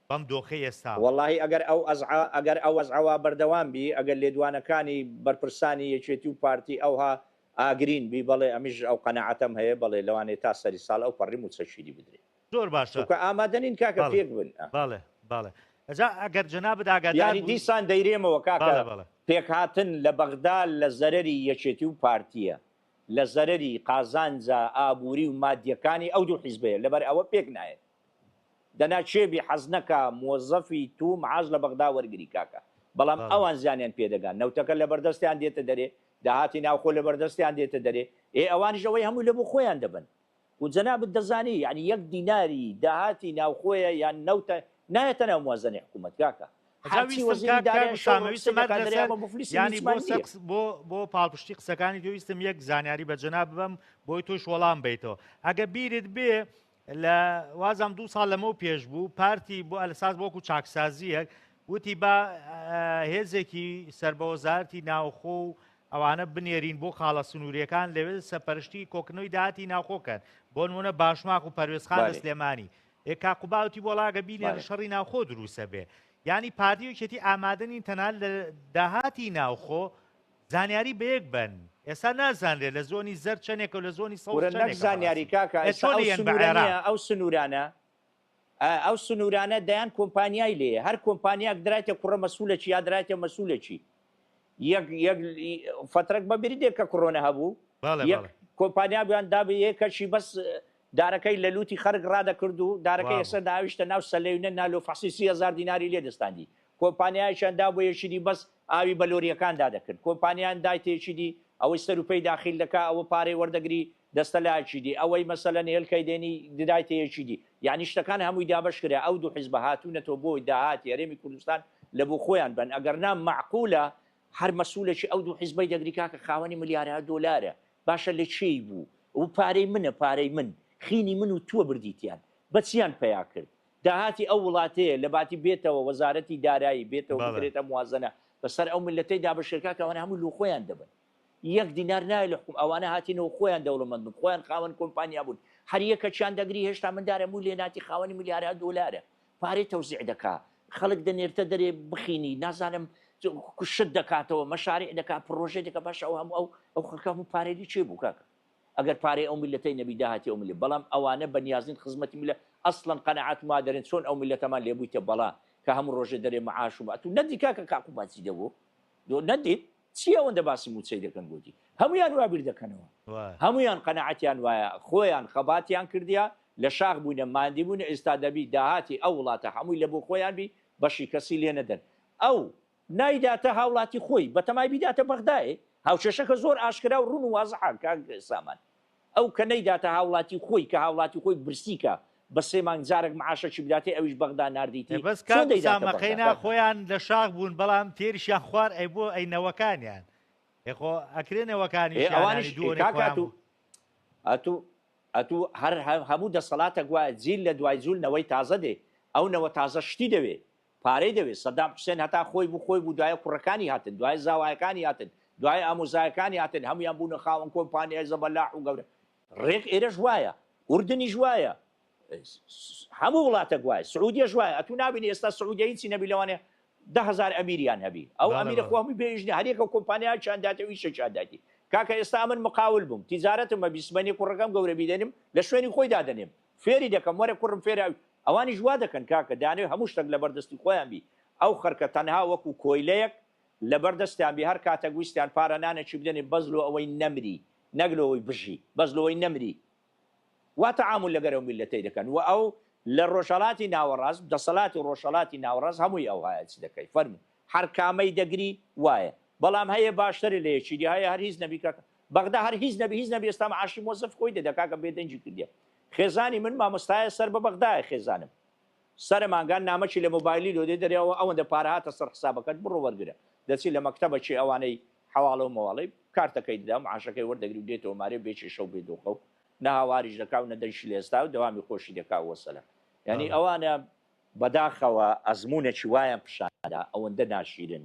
بەم دۆخەی ئێستاوە. وەڵاهی ئەگەر ئەو ئەزعە ئەگەر ئەو وەزعە وا بەردەوام بی ئەگەر لێدوانەکانی بەرپرسانی یەکێتی و پارتی ئەوها ئاگرین بی بەڵێ ئەمیش ئەو قەناعەتەم هەیە بەڵێ لەوانەیە تا سەری ساڵ ئەو پەڕی مووچە شیری بدرێ. زۆر باشە. چونکە ئامادە نین کاکە بەڵێ پێک بن. بەڵێ بەڵێ ئەجا ئەگەر جەنابت ئاگادار یانی بووی دیسان دەیرێمەوە کاکە بەڵێ بەڵێ. پێکهاتن لە بەغدا لە زەرەری یەکێتی و پارتیە لە زەرەری قازانجە ئابوری و مادیەکانی ئەو دوو حیزبەیە لەبەر ئەوە پێک نایەت دەنا کێ بی حەز نەکا موەزەفی تو معاش لە بەغدا وەرگری کاکە بەڵام بەڵێ. ئەوان زیانیان پێ دەگا نەوتەکە لەبەردەستیان دێتە دەرێ داهاتی ناوخۆ لەبەردەستیان دێتە دەرێ ئێ ئەوانیش ئەوەی هەمووی لەبۆ خۆیان دەبەن و جەنابت دەزانی یانی یەک دیناری داهاتی ناوخۆیە یان نەوتە نایەتە ناو موازنەی حکوومەت کاکە ئەجا هەرچی ویستم وەزیری کاک کاک دارای شەو ئوسامە ڕۆژ ویستم قسەی هەر دەکات دەرێ لەسەر ئەمە موفلیسی یانی بۆ هیچمان سەر نییە. قس بۆ بۆ پاڵپشتی قسەکانی تۆ ویستم یەک زانیاری بە جەناب ببەم بۆی تۆش وەڵام بەیتەوە ئەگە بیرت بێ لە وازام دوو ساڵ لەمەو پێش بوو پارتی بۆ ئەلساز وەکو چاکسازیەک وتی با هێزێکی سەر بە وەزارەتی ناوخۆ و ئەوانە بنێرین بۆ خاڵە سنووریەکان لەوێ سەپەرشتی کۆکردنەوەی داهاتی ناوخۆ کەن بۆ نمونە باشماخ و پەروێزخان لە سلێمانی ئێ کاک قوباد وتی وەڵا گە بینێرن شەڕی ناوخۆ دروسە بێ یانی پارتی و یەکێتی ئامادە نین تەنها لە داهاتی ناوخۆ زانیاری بەیەک بەن ئێستا نازانرێت لە زۆنی زەرد چەنێکە و لە زۆنی سەوز کورە نەک چەنێکە زانیاری بەڕاستی کاکە ئێ ئێستا چۆن ئەو یەن بە سنوورە عێراق نییە ئەو سنوورانە ئەو سنوورانە دەیان کۆمپانیای لێیە هەر کۆمپانیاک درایتە کوڕە مەسولەکی یا درایتە مەسولەکی یەک یەک فەترەک بە بیری دێ کە کڕۆنە هەبوو بەڵێ یەک بەڵێ. کۆمپانیا بوویان دابێ یەکەکی بەس دارەکەی لە لوتی خەرک ڕادەکرد و دارەکەی وابوو. ئێستا داویشتە ناو سەلەیونە نالۆ فەحسی 30هزار دیناری لێ دەستاندی کۆمپانیایەکیان دابوو یەکی دی بەس ئاوی بە لۆریەکاندا دەکرد کۆمپانیان دایتە یەکی دی ئەوەی سەر و پێی داخیل دەکا ئەوە پارەی وەردەگری دەستە لایەکی دی ئەوەی مەسەلەن هێلکەی دێنی ددایتە یەکی دی یانی شتەکان هەمووی دابەش کرا ئەو دوو حیزبە هاتوونەتەوە بۆ داهاتی هەرێمی کوردستان لە بۆ خۆیان بەن ئەگەر نا مەعقولە هەر مەسولێکی ئەو دوو حیزبەی دەگری کاکە خاوەنی ملیارها دۆلارە باشە لە کێی بوو ئەو پارەی منە پارەی من خینی من و تووە بردیتیان بە چیان پەیا کرد داهاتی ئەو وڵاتەیە لە باتی بێتەوە وەزارەتی دارایی بێتەوە بەڵێ. بکرێتە موازنە بەسەر ئەو میللەتەی دابەش کرد کاکە ئەوانە هەموو لۆ خۆیان دەبن یەک دینار نایە لە حکوم ئەوانە هاتینەوە خۆیان دەوڵەمەند بوون خۆیان خاوەن کۆمپانیا بوون هەر یەکەکیان دەگری هێشتا مندارە موو لێناتی خاوەنی ملیارها دۆلارە پارەی تەوزیع دەکا خەڵک دەنێرتە دەرێ بخینی نازانم شت دەکاتەوە مەشاریع دەکا پڕۆژەی دەکا باشە ئەو هەموو ئەو ئەو خەڵکە هەموو پارەی لە کێ بوو کاکە ئەگەر پارەی ئەو میللەتەی نەبی داهاتی ئەو میللە بەڵام ئەوانە بە نیازنین خزمەتی میللە ئەسڵەن قەناعەت ما دەرێن چۆن ئەو میللەتەمان لێ بوویتە بەڵا کە هەموو ڕۆژێ دەرێ معاش و ئەتوو نەدی کاکە کاکو باسی دەبوو دۆ نەدیت چی ئەوەندە باسی مووچەی دەکەن گۆتی هەموویان وا بیر دەکەنەوە هەموویان قەناعەتیان وایە خۆیان خەباتیان کردیە لە شاخ بووینە ماندی بوون ئێستا دەبی داهاتی ئەو وڵاتە هەمووی لە بۆ خۆیان بی بەشی کەسی لێ نەدەن ئەو نایداتە هاوڵاتی خۆی بەتەمای بیداتە بەغدایێ هاوکێشەکە زۆر ئاشکرا و ڕوون و وازحە کاک سامان ئەو کە نەیداتە هاوڵاتی خۆی کە هاوڵاتی خۆی برسی کا بە سێ مانگ جارەک معاشەکی بداتێ ئەویش بەغدا ناردیتی بەس چۆن کاک دەیداتە ئوسامە بەغدا قەینا کاک خۆیان لە شاخ بوون بەڵام تێریشیان خوار ئەی بۆ ئەی نەوەکانیان ئێ خۆ ئەکرێ ئێ نەوەکانیشیان ئەوانیش یانی ئێ دووەنەی کاک خۆیان ئەتوو بوو ئەتوو ئەتوو هەر هەموو دەسەڵاتەک وایە جیل لە دوای جول نەوەی تازە دێ ئەو نەوە تازە شتی دەوێ پارەی دەوێت سەدام حوسێن هەتا خۆی بوو خۆی بوو دوایە کوڕەکانی هاتن دوایە زاوایەکانی هاتن دوایە ئامۆزایەکانی هاتن هەموویان بوونە خاوەن کۆمپانیای زەبەلاح و گەورە ڕێک ئێرەش وایە ئوردنیش وایە هەموو وڵاتەک وایە سعودیەش وایە ئەتوو نابینی ئێستا سعودیە هیچی نەبی لەوانەیە 10000 ئەمیریان هەبی ئەو ئەمیرە خۆ هەمووی بێ ئیش نیە هەریەکە کۆمپانیایەکیان داتێ و ئیشێکیان داتی کاکە ئێستا ئەمن مقاول بووم تیجارەتم هەبی سبەینێ کوڕەکەم گەورە بی دەنێم لە شوێنی خۆی دادەنێم فێری دەکەم وەرە کوڕم فێرە ئەوانیش وا دەکەن کاکە دەیانەوێ هەموو شتەک لەبەر دەستی خۆیان بی ئەو خەرکە تەنها وەکو کۆیلەیەک لەبەر دەستیان بی هەر کاتەک ویستیان پارە نانەکی بدەنێ بەس لۆ ئەوەی نەمری نەک لۆ ئەوەی بژی بەس لۆ ئەوەی نەمری. وا تەعامول لەگەر ئەو میللەتەی دەکەن و ئەو لە ڕۆژهەڵاتی ناوەڕاست دەسەڵاتی ڕۆژهەڵاتی ناوەڕاست هەمووی ئەوهایە چ دەکەی فەرموو هەر کامەی دەگری وایە بەڵام هەیە باشترە لە یەکیدی هەیە هەر هیچ نەبی کاکە بەغدا هەر هیچ نەبی هیچ نەبی ئێستا معاشی مۆزەف خۆی دەدا کاکە بێدەنگی کردیە خێزانی من مامۆستایە سەر بە بەغدایە خێزانم سەرە مانگان نامەکی لە مۆبایلی لۆ دێ دەرێ ئەوە ئەوەندە پارە هاتە سەر حسابەکەت بڕۆ وەرگرە دەچی لە مەکتەبە چی ئەوانەی حەواڵە و مەواڵەی کارتەکەی دەدا و معاشەکەی وەردەگری و دێتەوە مارێ بێ کێشە و بێ دۆخە و نە هاواریش دەکا و نە دەنگشی لێ هەستا و دەوامی خۆشی دەکا و وەسەلام یانی ئەوانە بەداخەوە ئەزموونێکی وایان پیشاندا ئەوەندە ناشیرن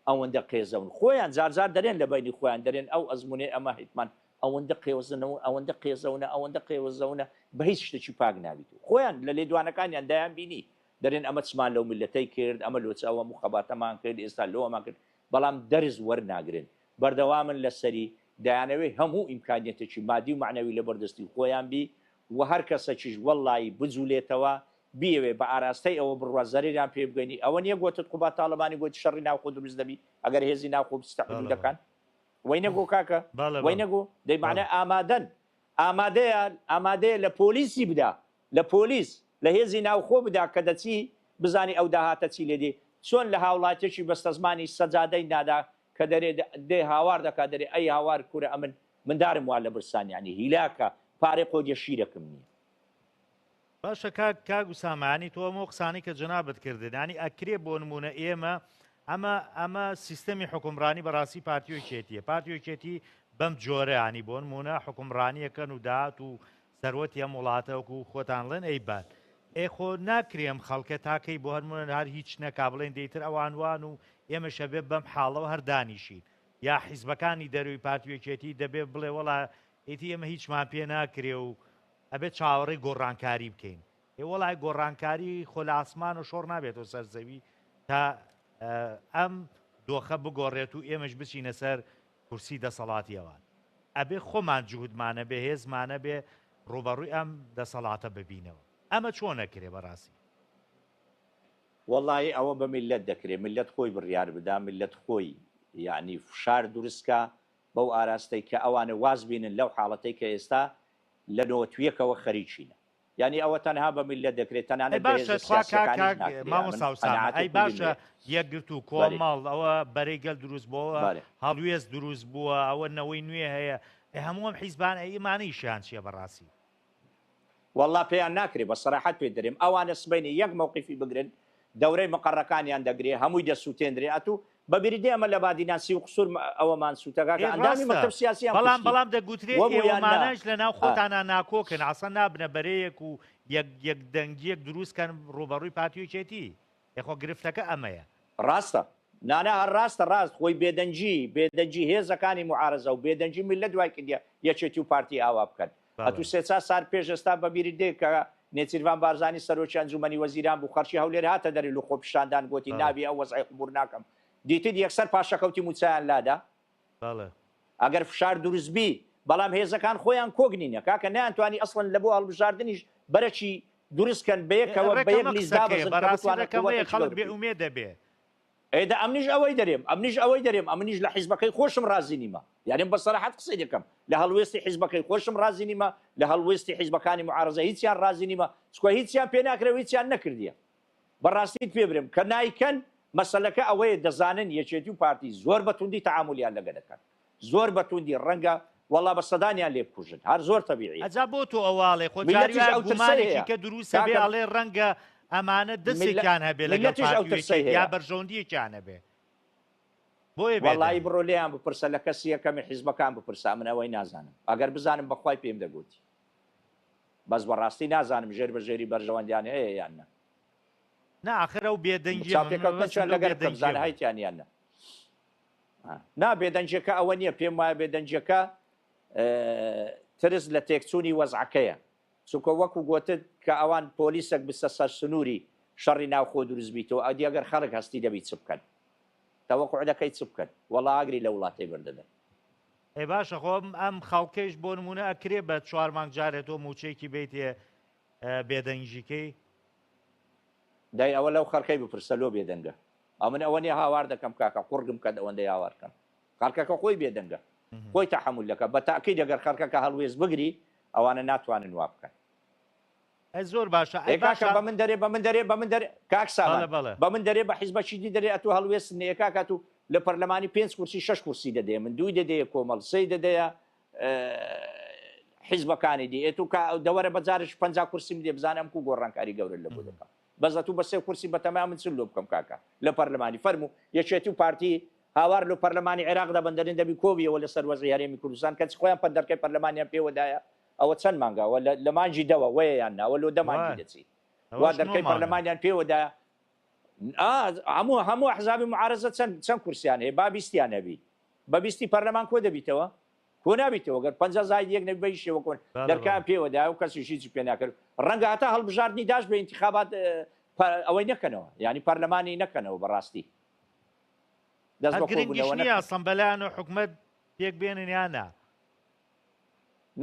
ئەوەندە قێزەون خۆیان جارجار دەرێن لە بەینی خۆیان دەرێن ئەو ئەزموونەی ئەمە هیتمان ئەوەندە قێوزنە و ئەوەندە قێزەونە ئەوەندە قێوزەونە بە هیچ شتێکی پاک نابیت و خۆیان لە لێدوانەکانیان دایان بینی دەرێن ئەمە چمان لەو میللەتەی کرد ئەمە لۆچ ئەوە موخەباتەمان کرد ئێستا لۆمان کرد بەڵام دەرس وەرناگرن بەردەوامن لەسەری دەیانەوێ هەموو ئیمکانیەتێکی مادی و مەعنەوی لەبەردەستی خۆیان بی و هەر کەسەکیش وەڵڵایی بجولێتەوە بیەوێ بە ئاراستەی ئەوە بڕوا زەرەریان پێ بگەینی ئەوە نیە گۆتت قوباد تاڵەبانی گۆتی شەڕی ناوخۆ دروست دەبی ئەگەر هێزی ناوخۆ بچتە حدودەکان وەی نەگۆ کاکە وەی نەگۆ دەی مەعنای ئامادەن ئامادەیە ئامادەیە لە پۆلیسی بدا لە پۆلیس لە هێزی ناوخۆ بدا کە دەچی بزانی ئەو داهاتە چی لێ دێ چۆن لە هاوڵاتیەکی بەستەزمانی سەجادەی نادا کە دەرێ دێ هاوار دەکا دەرێ ئەی هاوار کورە ئەمن مندارم وا لە برسان یانی هیلاکە پارەی قۆریە شیرەکم نیە. باشە کاک کاک ئوسامە یانی تۆ ئەمە قسانەی کە جەنابت کردن یانی ئەکرێ بۆ نمونە ئێمە ئەمە ئەمە سیستەمی حکومڕانی بەڕاستی پارتی و یەکێتیە پارتی و یەکێتی بەم جۆرە ینی بۆ نمونە حکومڕانیەکەن و داهات و سەروەتی ئەم وڵاتە وەکو خۆتان ڵێن ئەیبات ئێ خۆ ناکرێ ئەم خەڵکە تاکەی بۆ هەرمونە هەر هیچ نەکا بڵێن دەیتر ئەوان وان و ئێمەش ئەبێ بەم حاڵەوە هەر دانیشین یا حیزبەکانی دەروی پارتی و یەکێتی دەبێ بڵێ وەڵا ئیتی ئێمە هیچمان پێ ناکرێ و ئەبێ چاوەڕێی گۆڕانکاری بکەین ئێ وەڵای گۆڕانکاری خۆ لە ئاسمان و شۆڕ نابێتەوە سەر زەوی تا ئەم دۆخە بگۆڕێت و ئێمەش بچینە سەر کورسی دەسەڵاتی ئەوان. ئەبێ خۆمان جوهدمان هەبێ، هێزمان هەبێ ڕووبەڕووی ئەم دەسەڵاتە ببینەوە. ئەمە چۆن ئەکرێ بەڕاستی؟ وەڵایی ئەوە بە میللەت دەکرێ، میللەت خۆی بڕیار بدا، میللەت خۆی یەعنی فشار دروست کا بەو ئاراستەی کە ئەوانە واز بینن لەو حاڵەتەی کە ئێستا لە نۆتویەکەوە خەریکینە. یانی ئەوە تەنها بە میللەت دەکرێت ئەی تەنانەت بە باشە هێزە تخوا کاک سیاسیەکانیش کاک ناکرێ ئەمن مامۆستا ئوسامە قەناعەتی ئەی خولی باشە مێ یەکگرتوو بەلی کۆمەڵ ئەوە بەرەی گەل دروست بۆوە بەلی. هەڵوێست دروست بووە ئەوە نەوەی نوێ هەیە ئەی هەموو ئەم حیزبانە ئەی ئەمانە ئیشیان چیە بەڕاستی؟ وەڵا پێیان ناکرێ بە سەراحەت پێت دەرێم ئەوانە سبەینێ یەک مەوقیفی بگرن دەورەی مقەڕەکانیان دەگرێ هەمووی دەسوتێندرێ ئەتوو بە بیرت دێ ئەمە لە بادینان سیوقسور ئەوەمان سوتا کاکە ئێ ئەندامی ڕاستە مەکتەب سیاسیان بەڵام کوشتین بەڵام دەگوترێ وەبوو یان نا ئێوەمانەش لە ناو ئا. خۆتانا ناکۆکن ئاسان نابنە بەرەیەک و یەک یەک دەنگیەک دروست کەن ڕووبەڕووی پارتی و یەکێتی ئێ خۆ گرفتەکە ئەمەیە. ڕاستە نانا هەر ڕاستە ڕاست خۆی بێدەنگی بێدەنگی هێزەکانی موعارەزە و بێدەنگی میللەت وای کردیە یەکێتی و پارتی ئاوا بکەن ئەتوو سێ چا سار پێش ئێستا بە بیرت دێ کە نێچیرڤان بارزانی سەرۆکی ئەنجومەنی وەزیران بوو خەڵکی هەولێر هاتە دەرێ لو خۆپیشاندان گۆتی نابی ئەو وەزعەی قبور ناکەم دیتت یەکسەر پاشەکەوتی موچەیان لادا ئەگەر فشار دروست بی بەڵام هێزەکان خۆیان کۆک نینە کاکە نەیانتوانی ئەسڵەن لە بۆ هەڵبژاردنیش بەرەکی دروست کەن بەیەکەوە بەیەک لیست دابەزن کە بتوانن قوەتێکی گەورە بێ ئومێد دەبێ. ئێ دە ئەمنیش ئەوەی دەرێم ئەمنیش ئەوەی دەرێم ئەمنیش لە حیزبەکەی خۆشم ڕازی نیمە یانی بە سەراحەت قسەی دەکەم لە هەڵوێستی حیزبەکەی خۆشم ڕازی نیمە لە هەڵوێستی حیزبەکانی معارەزە هیچیان ڕازی نیمە چکە هیچیان پێ ناکرێ و هیچیان نەکردیە بەڕاستیت پێ برێم کە نایکەن مەسەلەکە ئەوەیە دەزانن یەکێتی و پارتی زۆر بە توندی تەعامولیان لەگە دەکەن زۆر بە توندی ڕەنگە وەڵا بە سەدانیان لێ بکوژن هەر زۆر تەبیعیە. ئەجا بۆ تۆ ئەوە ئەڵێ خۆ جاری میللەتیش وایە ئەو ترسەی گومانێکی هەیە کە دروستە بێ کاکە ئەڵێ ڕەنگە ئەمانە میللە دەستێکیان هەبێ لەگەڵ میللەتیش ئەو پارتی و ترسەی یەکێتی یا هەیە. بەرژەوەندیەکیان هەبێ بۆیە وەڵایی بێدەنگن. بڕۆ لێیان بپرسە لە کەسی یەکەمی حیزبەکان بپرسە ئەمن ئەوەی نازانم ئەگەر بزانم بەخوای پێم دەگۆتی بەس بەڕاستی نازانم ژێر بە ژێری بەرژەوەندیان هەیە یان نا. نا ئاخر ئەو بێدەنگیە من چاوپێکەوتنەکیان مەبەستم لەو لەگەر بکە بێدەنگیە بزانە بوو. هەیتیان یان نا. نا بێدەنگیەکە ئەوە نییە پێم وایە بێدەنگیەکە ترس لە تێکچوونی وەزعەکەیە چونکە وەکو گۆتت کە ئەوان پۆلیسێک بستە سەر سنووری شەڕی ناوخۆ دروست بیتەوە ئەدی ئەگەر خەڵک هەستی دەبی چ بکەن تەوەقع دەکەی چ بکەن وەڵا ئاگری لە وڵاتەی بەردەدەن. ئەی باشە خۆ ئەم خەڵکەیش بۆ نمونە ئەکرێ بە چوار مانگ جارێ تۆ موچەیەکی بەیتێ بێدەنگیکەی؟ دەی ئەوە لەو خەڵکەی بپرسە لۆ بێدەنگە ئەمن ئەوە نیە هاوار دەکەم کاکە قوڕگم کەت ئەوەندەی هاوار کەم خەڵکەکە خۆی بێدەنگە خۆی تەحەمول دەکا بە تاکید ئەگەر خەڵکەکە هەڵوێست بگری ئەوانە ناتوانن وا بکەن. ئەی زۆر باشە ئەی کاکە بە من دەرێ بە من دەرێ بە من دەرێ کاک سامان بە من دەرێ بە حیزبەکی دی دەرێ ئەتوو هەڵوێست نییە کاکە تو لە پەرلەمانی پێنج کورسی شەش کورسی دەدەیە من دووی دەدەیە کۆمەڵ سێی دەدەیە حیزبەکانی دی ئێ تو دەوەرە بە جارش 50 کورسی بدێ بزانە ئەم کو گۆڕانکاری گەورە لە بۆ دەکەم بەس ئەتوو بە سێ کورسی بەتەما من چ لۆ بکەم کاکە لە پەرلەمانی فەرموو یەکێتی و پارتی هاوار لۆ پەرلەمانی عێراق دەبەن دەرێن دەبی کۆبیەوە لەسەر وەزعی هەرێمی کوردستان کەچی خۆیان پەندەرکەی پەرلەمانیان پێوەدایە ئەوە چەند مانگە ئەوە لە مانگی دەوە وەیە یان نا ئەوە لۆ دە مانگی دەچی وا دەرکەی پەرلەمانیان پێوەدایە هەموو هەموو ئەحزابی معارەزە چەند چەند کورسیان هەیە با بیستیان هەبی بە بیستی پەرلەمان کۆ دەبیتەوە کۆ نابیتەوە گەر 50 زاید یەک نەبی بە هیچ شێوە کۆن دەرکان پێوە دایە و کەسیش هیچی پێ ناکرد ڕەنگە هەتا هەڵبژاردنی داش بە ئینتخابات ئەوەی نەکەنەوە یعنی پەرلەمانی نەکەنەوە بەڕاستی دەست بە گرنگیش نییە ئەسڵەن بەلایان و حکومەت پێک بێنن یان نا؟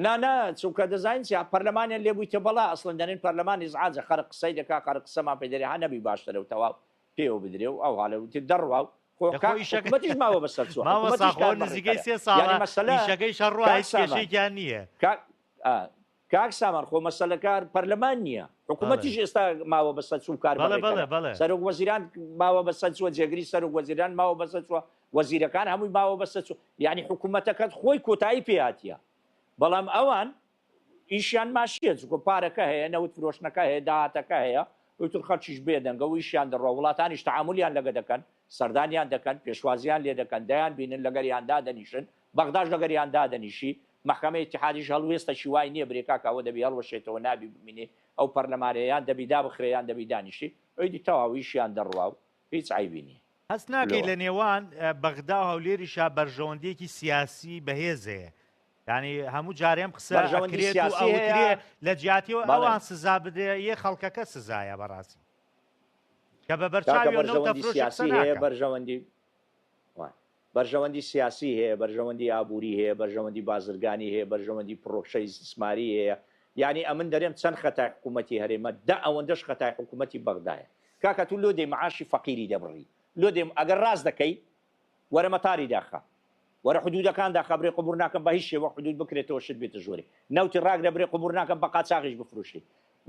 نا نا چونکە دەزانین چیا پەرلەمانیان لێ بوویتە بەڵا ئەسڵەن دەنێن پەرلەمان ئیزعاجە خەرق قسەی دەکا خەرق قسەمان پێ دەرێ ها نەبی باشترە و تەواو پێوە بدرێ و ئەو حاڵە وتی دەڕوا و خۆ دەخۆ کاک ئیشەکە حکومەتیش ماوە بەسەر چووە مامۆستا حکومەتیش خۆ کار نزیکەی بەڕێکەرە سێ یانی ساڵە مەسەلە ئیشەکەی شەڕوا کاک هیچ سامان کێشەیەکیان نییە. کاک ئا کاک سامان خۆ مەسەلەکە پەرلەمان نییە بەڵێ حکومەتیش ئێستا ماوە بەسەر چوو کار بەڵێ بەڵێ بەڕێکەرە بەڵێ. سەرۆک وەزیران ماوە بەسەر چووە جێگری سەرۆک وەزیران ماوە بەسەر چووە وەزیرەکان هەمووی ماوە بەسەر چوو یانی حکومەتەکەت خۆی کۆتایی پێ هاتیە بەڵام ئەوان ئیشیان ماشیە چونکە پارەکە هەیە نەوت فرۆشتنەکە هەیە داهاتەکە هەیە ئیتر خەڵکیش بێدەنگە و ئیشیان دەڕوا وڵاتانیش تەعامولیان لەگە دەکەن سەردانیان دەکەن پێشوازیان لێ دەکەن دەیان بینن لەگەریان دادەنیشن بەغداش لەگەریان دادەنیشی مەحکەمەی ئیتیحادیش هەڵوێستەکی وای نییە برێ کاکە ئەوە دەبی هەڵوەشێتەوە نابی بمینێ ئەو پەرلەمانەیە یان دەبی دابخرێ یان دەبی دانیشی ئیدی تەواو ئیشیان دەڕوا و هیچ عەیبی نییە. هەست ناکەی لۆ. لە نێوان بەغدا و هەولێریشا بەرژەوەندیەکی سیاسی بەهێز هەیە یانی هەموو جارێ ئەم قسە بەرژەوەندی ئەکرێت و سیاسی هەیە ئەوترێ لە جیاتیەوە بەڵێ. ئەوان سزا بدرێ یە خەڵکەکە سزایە بەڕاستی کە بە کاکە بەرچاویەوە نەوتە بەرژەوەندی فرۆشی قسە سیاسی هەیە ناکا. بەرژەوەندی وایە. بەرژەوەندی سیاسی هەیە، بەرژەوەندی ئابووری هەیە، بەرژەوەندی بازرگانی هەیە، بەرژەوەندی پڕۆژەی ئیستیسماری هەیە، یانی ئەمن دەرێم چەند خەتای حکوومەتی هەرێمە، دە ئەوەندەش خەتای حکوومەتی بەغدایە. کاکە تو لۆ دێی معاشی فەقیری دەبڕی؟ لۆ دێم ئەگەر ڕاست دەکەی وەرە مەتاری داخە، وەرە حدوودەکان داخە برێ قبووڵ ناکەم بە هیچ شێوەک حدوود بکرێتەوە شت بێتە ژوورێ، نەوتی ڕاگرە برێ قبووڵ ناکەم بە قاچاغیش بفروشی،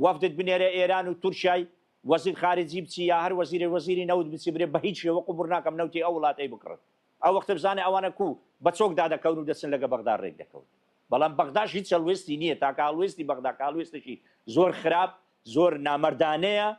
وەفدت بنێرە ئێران و تورکیای وەزیر خارجی بچی یا هەر وەزیرێ وەزیری نەوت بچی برێ بە هیچ شێوە قبوڵ ناکەم نەوتی ئەو وڵاتەی بکڕن ئەو وەختە بزانە ئەوانە کو بە چۆک دادەکەون و دەچن لەگە بەغدا ڕێک دەکەون بەڵام بەغداش هیچ هەڵوێستی نییە تاکە هەڵوێستی بەغدا کە هەڵوێستێکی زۆر خراپ زۆر نامەردانەیە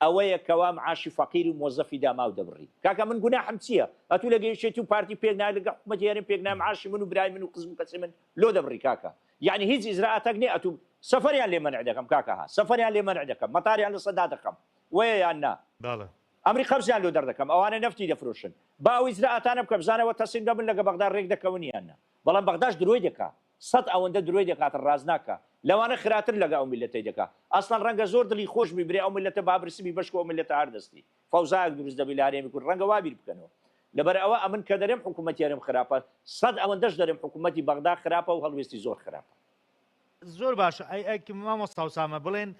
ئەوەیە کەوا معاشی فەقیر و مۆزەفی داماو دەبڕی کاکە من گوناحم چییە ئەتوو لەگە یەکێتی و پارتی پێک نایە لەگە حکومەتی هەرێم پێک نایە معاشی من و برای من و قزم و کەسی من لۆ دەبڕی کاکە یەعنی هیچ ئیجرائاتەک نیە ئەتوو سەفەریان لێ مەنع دەکەم کاکە ها سەفەریان لێ مەنع دەکەم مەتاریان لەسەر دادەخەم وەیە یان نا بەڵێ. ئەمری قەبزیان لۆ دەردەکەم ئەوانە نەفتی دەفرۆشن با ئەو ئیجرائاتانە بکە بزانە وە تەسلیم دەبن لەگە بەغدا رێک دەکەون یان نا بەڵام بەغداش درۆی دەکا سەت ئەوەندە درۆی دەکات ڕاست ناکا لەوانە خراتر لەگە ئەو میللەتەی دەکا ئەسڵەن ڕەنگە زۆر دڵی خۆش بی برێ ئەو میللەتە با برسی بی بەشکو ئەو میللەتە هەر دەستی فەوزایەک دروست دەبی لە هەرێمی کورد ڕەنگە وا بیر بکەنەوە لەبەر ئەوە ئەمن کە دەرێم حکوومەتی هەرێم خراپە سەت ئەوەندەش دەرێم حکوومەتی بەغدا خراپە و هەڵوێستی زۆر خراپە. زۆر باشە ئەی ئەک مامۆستا ئوسامە بڵێن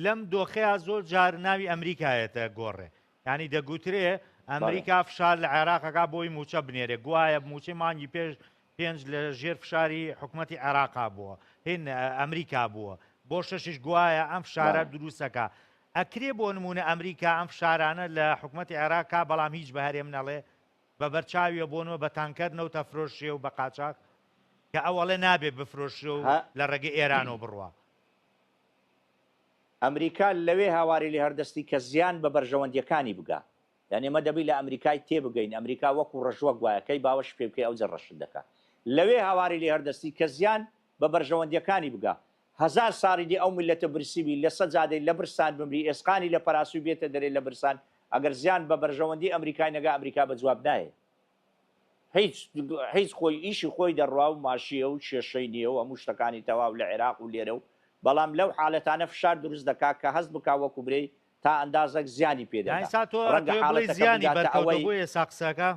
لەم دۆخەیا زۆر جار ناوی ئەمریکایەتە گۆڕێ یانی دەگوترێ ئەمریکا فشار لە عێراقەکە بۆی موچە بنێرێ گوایە موچەی مانگی پێش پێنج لە ژێر فشاری حکوومەتی عێراقا بووە هین ئەمریکا بووە بۆ شەشیش گوایە ئەم فشارە دروستەکە ئەکرێ بۆ نمونە ئەمریکا ئەم فشارانە لە حکوومەتی عێراقا بەڵام هیچ بە هەرێم نەڵێ بە بەرچاویە بۆنەوە بە تانکەر نەوتە فرۆشێ و بە قاچاخ کە ئەو ئەڵێ نابێ بفرۆشرێ و لە ڕێگەی ئێرانەوە بڕوا. ئەمریکا لەوێ هاواری لێ هەردەستی کە زیان بە بەرژەوەندیەکانی بگا. یانی ئێمە دەبی لە ئەمریکای تێبگەین ئەمریکا وەکو ڕەشوەک وایە کەی باوەشی پێ بکەی ئەوجە ڕەشت دەکا. لەوێ هاواری لێ هەردەستی کە زیان بە بەرژەوەندیەکانی بگا. هەزار ساڵی دی ئەو میللەتە برسی بی لە سەجادەی لە برسان بمری ئێسقانی لە پەراسوی بێتە دەرێ لە برسان ئەگەر زیان بە بەرژەوەندی ئەمریکای نەگا ئەمریکا بە جواب نایێ. هیچ هیچ خۆی ئیشی خۆی دەڕوا و ماشیە و کێشەی نیە و هەموو شتەکانی تەواو لە عێراق و لێرە و بەڵام لەو حالەتانە فشار دروست دەکا کە هەست بکا وەکو برێی تا ئەندازەک زیانی پێ یانی دەگا سا تۆ ڕەنگە ئەتەوێ بڵێی حالەتەکە زیانی بگاتە بەرکەوتە ئەوەی بۆ ئێسا قسەکە؟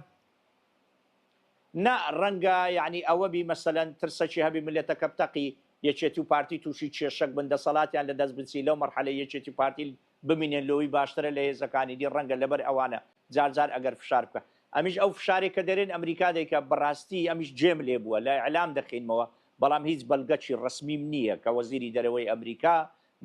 نا ڕەنگە یانی ئەوە بی مەسەلەن ترسەکی هەبی مللەتەکە بتەقی یەکێتی و پارتی توشی کێشەک بن دەسەڵاتیان لە دەست بچی لەو مەرحەلەی یەکێتی و پارتی بمینێن لۆی باشترە لە هێزەکانی دی ڕەنگە لەبەر ئەوانە جار جار ئەگەر فشار بکا ئەمیش ئەو فشارەی کە دەرێن ئەمریکا دەیکا بەڕاستی ئەمیش جێم لێ بووە لە ئیعلام دەخینمەوە بەڵام هیچ بەلگەکی ڕەسمیم نییە کە وەزیری دەرەوەی ئەمریکا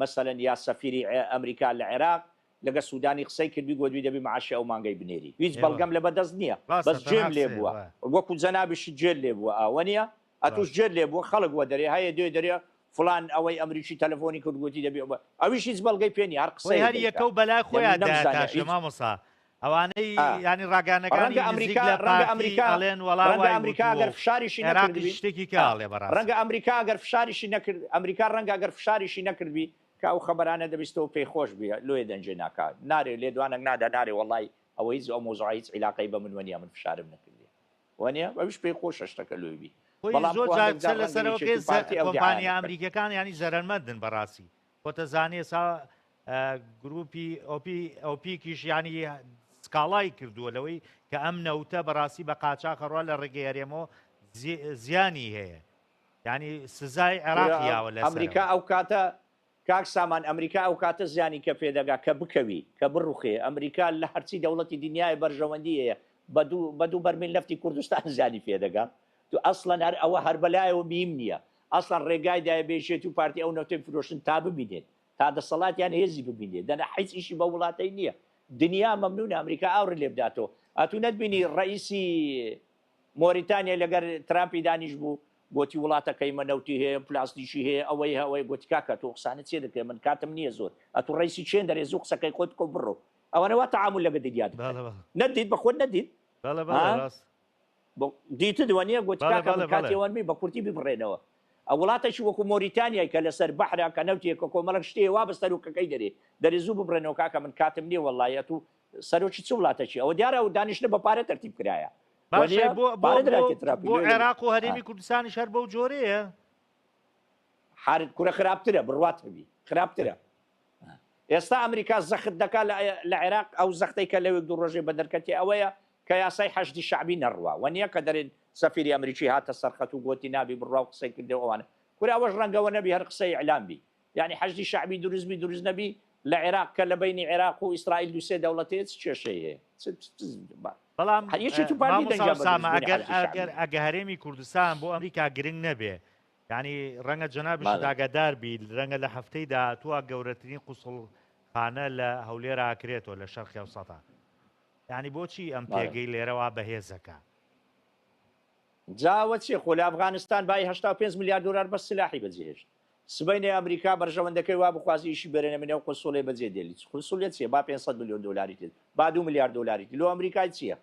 مەسەلەن یا سەفیری ئەمریکا لە عێراق لەگە سودانی قسەی کردبی گۆتبی دەبی معاشی ئەو مانگەی بنێری هیچ بەڵگەم لەبە دەست نییە بەس گوێم لێ بووە وەکو جەنابیشت گوێت لێ بووە ئاوە نییە ئەتوش گوێت لێ بووە خەڵک وە دەرێ هەیە دوێ دەرێ فلان ئەوەی ئەمریکی تەلەفۆنی کرد گوتی دەبی ئەویش هیچ بەڵگەی پێ نییە هەر قسەی هەر یەکە و بەلای خۆیان داتاشێ مامۆستا ئەوانەی ینی ڕاگەیاندنەکانی ڕەنگە نزیک ئەمریکا لە ڕەنگە پارتی ئەمریکا ئەڵێن وەڵا ڕەنگە وای ئەمریکا وتووە گەر و فشاریشی عێراقیش نەکردبی شتێکی کە ئەڵێ بەڕاستی. ڕەنگە ئەمریکا گەر فشاریشی نەکرد ئەمریکا ڕەنگە گەر فشاریشی نەکردبی کە ئەو خەبەرانە دەبیستەوە پێی خۆش بی لۆیە دەنگێ ناکا نارێ لێدوانەک نادا نارێ وەڵای ئەوە هیچ ئەو مەوزوعە هیچ عیلاقەی بە منوە نیە من فشارم نەکردیە وەنیە ئەویش پێی خۆشە شتەکە لۆی بی خۆی بەڵام زۆر خۆ جار هەندێک قسە جار ڕەنگە لەسەرەوە یەکێتی کرد و پارتی ئەو کۆمپانیا دیعایانە بکەن. ئەمریکیەکان یانی زەرەرمەندن بەڕاستی خۆتەزانی ئێستا گروپی ئۆپی ئۆپیکیش یانی سکاڵای کردووە لەوەی کە ئەم نەوتە بەڕاستی بە قاچاخەڕوا لە ڕێگەی هەرێمەوە زیانی هەیە یانی سزای عێراق یاوە لەسەرەوە. ئەمریکا ئەو کاتە کاک سامان ئەمریکا ئەو کاتە زیانی کە پێ دەگا کە بکەوی کە بڕوخێ ئەمریکا لە هەرچی دەوڵەتی دنیایە بەرژەوەندی هەیە بە دوو بە دوو بەرمیل نەفتی کوردستان زیانی پێ دەگا تو ئەسڵەن هەر ئەوە هەر بەلایەوە میم نییە ئەسڵەن ڕێگای دایە بە یەکێتی و پارتی ئەو نەوتەی بفرۆشن تا ببینێت تا دەسەڵاتیان هێزی ببینێت دەنا حیچ ئیشی بە وڵاتەی نییە دنیا مەمنونە ئەمریکا ئاوڕی لێ بداتەوە ئەتوو نەتبینی ڕئیسی مۆریتانیا لەگەر ترامپی دانیش بوو گۆتی وڵاتەکەی مە نەوتی هەیە پلاستیکی هەیە ئەوەی هەیە ئەوەی گۆتی کاکە تۆ قسانە چێ دەکەی من کاتم نییە زۆر ئەتوو ڕئیسی چێن دەرێ زوو قسەکەی خۆت بکە و بڕۆ ئەوانە وا تەعامول لەگە دنیا دەکەن بەڵێ بەڵێ نەتدیت بە خۆت نەتدیت بەڵێ بەڵێ ها ڕاست بۆ دیتت وەنیە گۆتی بەڵێ کاکە من بەڵێ بەڵێ کاتی ئەوەن بی بە کورتی بیبڕێنەوە ئە وڵاتەکی وەکو مۆریتانیای کە لەسەر بەحرە کە نەوتیە کە کۆمەڵک شتێ وا بە سەرۆکەکەی دەرێ دەرێ زوو ببڕێنەوە کاکە من کاتم نییە وەڵڵاهی ئەتوو سەرۆکی چ وڵاتەکی ئەوە دیارە ئەو دانیشتنە بە پارە تەرتیب کرایە باشە وەنیە بۆ بۆ پارە بۆ درایتە تراپی بۆ لۆ عێراق و هەرێمی کوردستانیش هەر بەو جۆرەیە؟ حار کورە خراپترە بڕوات هەبی خراپترە ئێستا ئەمریکا زەخت دەکا لە عێراق ئەو زەختەی کە لەوێک دوو ڕۆژێ بە دەرکەتی ئەوەیە کە یاسای حەشدی شەعبی نەڕوا وەنیە کە دەرێن سەفیری ئەمریکی هاتە سەرخەت و گۆتی نابی بڕوا و قسەی کردێ و ئەوانە کورە ئەوەش ڕەنگەوە نەبی هەر قسەی ئیعلام بی یانی حەشدی شەعبی دروست بی دروست نەبی لە عێراق کە لە بەینی عێراق و ئیسرائیل دوو سێ دەوڵەت هەیە چ کێشەی هەیە چ چ بەڵام یەکێتی و پارتی مامۆستا دەنگیان بە ئوسامە دروستبوونی ئەگەر حەشدی شەعبی ئەگەر ئەگە هەرێمی کوردستان بۆ ئەمریکا گرنگ نەبێ یانی ڕەنگە جەنابیشت بەڵێ. ئاگادار بیت رەنگە لە هەفتەی داهاتووە گەورەترین قوسڵخانە لە هەولێر ئاکرێتەوە لە شەرقی ئەوسەتا یانی بۆچی ئەم بەڵێ. پێگەی لێرە وا بەهێزەکە؟ جا ئەوە چیە خۆ لە ئەفغانستان بایی 85 ملیار دۆلار بەس سلاحی بەجێ هێشت سبەینێ ئەمریکا بەرژەوەندەکەی وا بخوازی ئیشی بەرێنە منێ و قونسوڵێ بەجێ دێلی چ قونسوڵیە چیە با 500 ملیۆن دۆلاری تێ با 2 ملیار دۆلاری تێ لۆ ئەمریکای چیە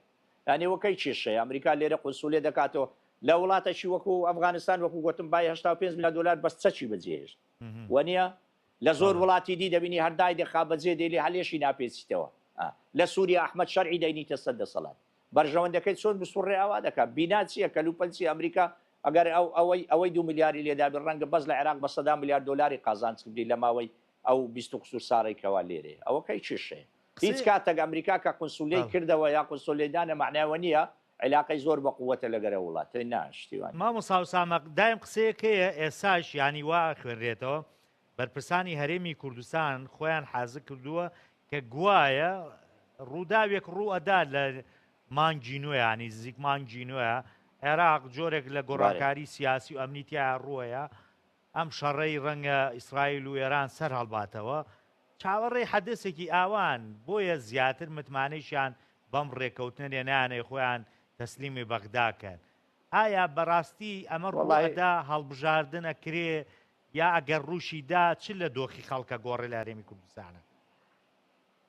یانی ئەوە کەی کێشەیە ئەمریکا لێرە قونسوڵیە دەکاتەوە لە وڵاتەکی وەکو ئەفغانستان وەکو گۆتم بایی 85 ملیار دۆلار بەس چەکی بەجێ هێشت وەنیە لە زۆر وڵاتی دی دەبینی هەر دای دەخا بەجێ دێلی هەلێشی ناپێچیتەوە لە سووریا ئەحمەد شەرعی دەینیتە سەر دەسەڵات بەرژەوەندەکەی چۆن بسوڕێ ئاوا دەکا. بینا چیە؟ کەلوپەل چیە؟ ئەمریکا ئەگەر ئەو ئەوەی ئەوەی دوو ملیاری لێدابی ڕەنگە بەس لە عێراق بە سەدان ملیار دۆلاری قازانج کردی لە ماوەی ئەو 20 و قسور ساڵەی کەوا لێرەیە. ئەوە کەی کێشەیە؟ هیچ قسەی کاتەک ئەمریکا کە قونسولیەی بەڵێ. کردەوە یا قونسولیەی دانە مەعنای ئەوە نیە عیلاقەی زۆر بە قوەتە لەگەر ئەو وڵاتە نا شتی وا نیە. مامۆستا ئوسامە دایم قسەیەک هەیە ئێستاش یانی وا ئەخوێنرێتەوە بەرپرسانی هەرێمی کوردستان خۆیان حازر کردووە کە گوایە ڕووداوێک ڕوو ئەدا لە مانگی نوێ ینی زیک مانگی نوێ عێراق جۆرێک لە گۆڕانکاری سیاسی و ئەمنی تیا ڕووەیە ئەم شەڕەی ڕەنگە ئیسرائیل و ئێران سەر هەڵباتەوە چاوەڕێی حەدەسێکی ئاوان بۆیە زیاتر متمانەیشیان بەم ڕێکەوتنە نێنانەی خۆیان تەسلیمی بەغدا کەن ئایا بەڕاستی ئەمە ڕووئەدا هەڵبژاردن ئەکرێ یا ئەگەر ڕووشی دا چ لە دۆخی خەڵکە گۆڕێ لە هەرێمی کوردستانە؟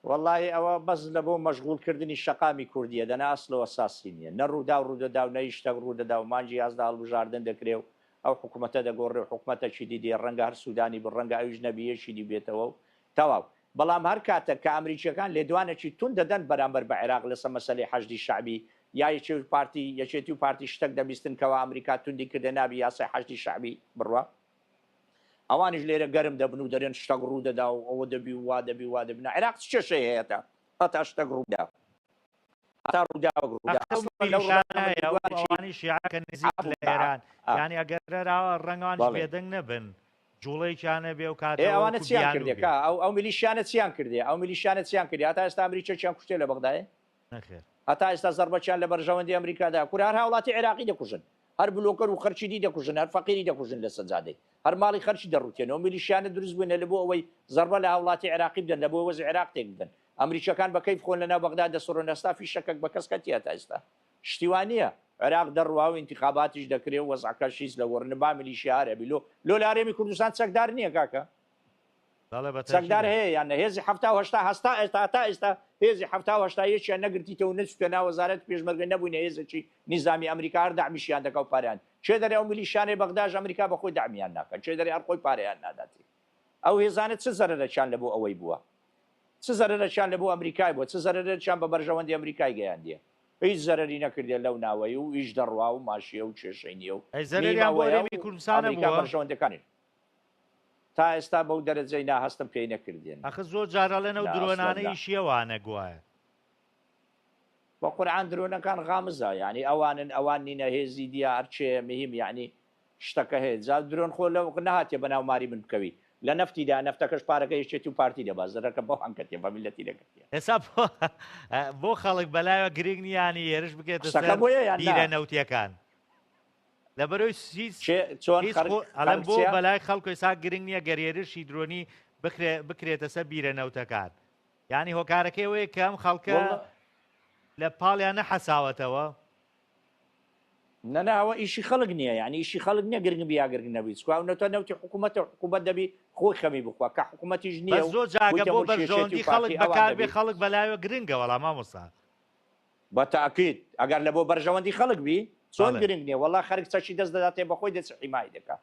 وەڵاهی ئەوە بەس لە بۆ مەشغوڵ کردنی شەقامی کوردیە دەنا ئەسڵ و ئەساسی نیە نە ڕووداو ڕوودەدا و نە هیچ شتەک ڕوودەدا و مانگی 11 هەڵبژاردن دەکرێ و ئەو حکومەتە دەگۆڕێ و حکومەتەکی دی دێ ڕەنگە هەر سودانی بڕ ڕەنگە ئەویش نەبی یەکی دی بێتەوە و تەواو بەڵام هەر کاتەک کە ئەمریکیەکان لێدوانەکی توند دەدەن بەرامبەر بە عێراق لەسە مەسەلەی حەشدی شەعبی یا یەکێ و پارتی یەکێتی و پارتی شتەک دەبیستن کەوا ئەمریکا توندی کردە نابی یاسای حەشدی شەعبی بڕوا ئەوانیش لێرە گەرم دەبن و دەرێن شتەک ڕوو دەدا و ئەوە دەبی و وا دەبی و وا دەبی نا عێراق چ کێشەی هەیە تا هەتا شتەک ڕوودا هەتا ڕووداوەک ڕوودا ئەو ئەسڵەن لەو میلیشیانە ڕووداوە هەیە و لێدوانێکی ئەوانەی شیعە کە نزیک عەفو لە بە ئێران ئا یانی ئەگەر ئەوە ڕەنگە ئەوانیش بەڵێ بێدەنگ نەبن جوڵەیەکیان هەبێ و ئێ کاتەوە ئەوانە وەکو چیان بیانوو کردێ بێ کا ئەو ئەو میلیشیانە چیان کردێ ئەو میلیشیانە چیان کردێ هەتا ئێستا ئەمریکیەکیان کوشتێ لە بەغدایێ نەخێر. هەتا ئێستا زەڕبەکیان لە بەرژەوەندی ئەمریکا دا کورە هەر هاوڵاتی عێراقی دەکوژن. هەر بلۆکەر و خەرکی دی دەکوژن هەر فەقیری دەکوژن لە سەجادەی هەر ماڵی خەرکی دەڕوتێنەوە میلیشیانە دروست بووینە لە بۆ ئەوەی زەڕبە لە هاوڵاتی عێراقی بدەن لە بۆ وەزعی عێراق تێک بدەن ئەمریکیەکان بە کەیف خۆن لە ناو بەغدا دەسڕن ئێستا فیشەکەک بە کەس کەتیە تا ئێستا شتی وا نیە عێراق دەڕوا و ئینتیخاباتیش دەکرێ و وەزعەکەش هیچ لە گۆڕ نبا میلیشیا هەر ئەبی لۆ لۆ لە هەرێمی کوردستان چەکدار نیە کاکە بەڵێ بە چەکدار تەئکیدە. هەیە یان نە هێزی 70 و 80 هەستا ئێستا هەتا ئێستا هێزی 70 و 80 یەکیان نەگرتیتەوە و نەچووتە ناو وەزارەتی پێشمەرگە نەبووینە هێزێکی نیزامی ئەمریکا هەر دەعمیشیان دەکا و پارەیان کێ دەرێ ئەو میلیشیانەی بەغداش ئەمریکا بە خۆی دەعمیان ناکا کێ دەرێ هەر خۆی پارەیان ناداتێ ئەو هێزانە چ زەرەرەکیان لە بۆ ئەوەی بووە چ زەرەرەکیان لە بۆ ئەمریکای بووە چ زەرەرەکیان بە بەرژەوەندی ئەمریکای گەیاندیە هیچ زەرەری نەکردیە لەو ناوەی و ئیش دەڕوا و ماشیە و کێشەی نیە و ئەی میم زەرەریان بۆ ئەوەیە هەرێمی و کوردستانە ئەمریکا بووە؟ بەرژەوەندەکانی تا ئێستا بەو دەرەجەی نا هەستم پێی نەکردێن. ئەخر زۆر جار ئەڵێن ئەو نا ئەسڵەن درۆنانە نا. ئیشی ئەوانە گوایە. بە قورعان درۆنەکان غامزە یانی ئەوانن ئەوان نینە هێزی دیە هەرچێیە مهیم یانی شتەکە هەیە جا درۆن خۆ لەو نەهاتیە بەناو ماری من بکەوی لە نەفتی دا نەفتەکەش پارەکە یەکێتی و پارتی دەبا زەرەرەکە بەوان کەتیە بە میللەتی نەکردیە. ئێستا بۆ بۆ خەڵک بەلایەوە گرنگ نییە یانی هێرش بکرێتە قسەکە سەر بۆیە یان نا؟ بیرە نەوتیەکان لەبەرەوەی هیچ چێ چۆن هیچ خەرک خۆ ئەڵێم خەرک بۆ چیە؟ بەلای خەڵک ئێستا گرنگ نییە گەر هێرشی درۆنی بکرێ بکرێتە سەر بیرە نەوتەکان یانی هۆکارەکەی ئەوەیە کە ئەم خەڵکە وەڵا لە پاڵیان نەحەساوەتەوە. نەنا ئەوە ئیشی خەڵک نییە یعنی ئیشی خەڵک نییە گرنگ بی یا گرنگ نەبی چکا ئەو نەوتە نەوتی حکوومەتە و حکوومەت دەبی خۆی خەمی بخوا کە حکوومەتیش نییە بەس و زۆر جاگە بوویتە بۆ مڵکی یەکێتی بەرژەوەندی و خەڵک پارتی ئەوان بەکار بێ دەبی خەڵک بەلایەوە گرنگە وەڵا مامۆستا. بە تاکید ئەگەر لە بۆ بەرژەوەندی خەڵک بی چۆن بەڵێ. گرنگ نییە وەڵا خەرک چەکی دەست دەداتێ بەخۆی دەچێ حیمای دەکا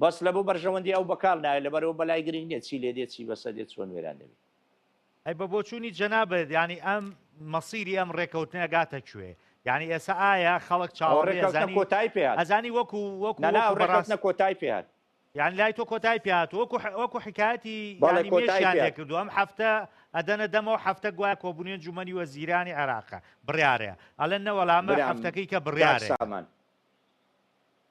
بەس لە بۆ بەرژەوەندی ئەو بەکار نایە لەبەرئەوە بەلای گرنگ نییە چی لێ دێ چی بەسەر دێ چۆن وێران دەبی. ئەی بە بۆچوونی جەنابت یانی ئەم مەسیری ئەم ڕێکەوتنە گاتە کوێ؟ یانی ئێستا ئایا خەڵک ئەو چاوەڕێ ڕێکەوتنە ئەزانی کۆتایی پێ هات. ئەزانی وەکو وەکو نا نا وەکو ئەو بەڕاست ڕێکەوتنە کۆتایی پێ هات. یانی لای تۆ کۆتای پێ هات وەکو وەکو حکایەتی بەڵێ یانی کۆتایی مێشیان پێ لێ هات. کردو ئەم هەفتە ئەدەنە دەمەوە هەفتە گوایە کۆبوونی ئەنجومەنی وەزیرانی عێراقە بڕیارەیە ئەڵێن نەوەڵا ئەمە برام هەفتەکەی کە کاک بڕیارەیە. سامان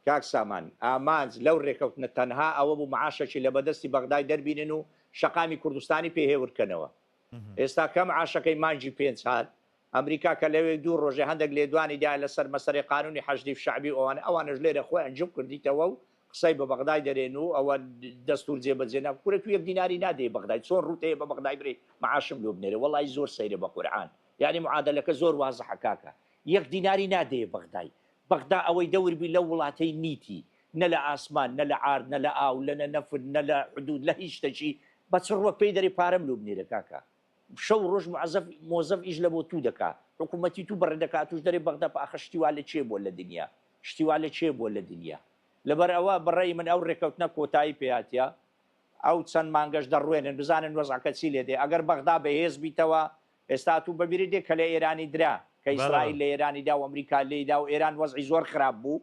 کاک سامان ئامانج لەو رێکەوتنە تەنها ئەوە بوو معاشەکی لە بەدەستی بەغدای دەربینن و شەقامی کوردستانی پێ هێور کەنەوە. ئێستا کە معاشەکەی مانگی پێنج هات ئەمریکا کە لەوێ دوو ڕۆژێ هەندێک لێدوانی دایە لە سەر مەسەلەی قانونی حەشدی شەعبی و ئەوانە ئەوانەش لێرە خۆیان جوب کردیتەوە و قسەی بە بەغدای دەرێن و ئەوە دەستور جێبەجێ نا کورە تو یەک دیناری نادەی بەغدای چۆن ڕووت هەیە بە بەغدای برێ معاشم لۆ بنێرێ وەڵی زۆر سەیرە بە قورعان یعنی معادلەکە زۆر وازحە کاکە یەک دیناری نادەیە بەغدای بەغدا ئەوەی دەور بی لەو وڵاتەی نیتی نە لە ئاسمان نە لە عارد نە لە ئاو لە نە نەفت نە لە حدود لە هیچ شتەکی بە چ ڕوەک پێی دەرێ پارەم لۆ بنێرە کاکە شەو ڕۆژ موعەزەف مۆزەف ئیش لە بۆ توو دەکا حکوومەتی توو بەڕێ دەکا توش دەرێ بەغدا پا ئاخە شتی وا لە کێ بووە لە دنیا شتی وا لە کێ بووە لە دنیا لەبەر ئەوە بەڕەی من ئەو ڕێکەوتنە کۆتایی پێ هاتیە ئەو چەند مانگەش دەڕوێنن بزانن وەزعەکە چی لێ دێ ئەگەر بەغدا بەهێز بیتەوە ئێستا ئەتوو بەبیرت دێ کە لە ئێرانی درا کە ئیسرائیل لە ئێرانی دا و ئەمریکا لێی دا و ئێران وەزعی زۆر خراپ بوو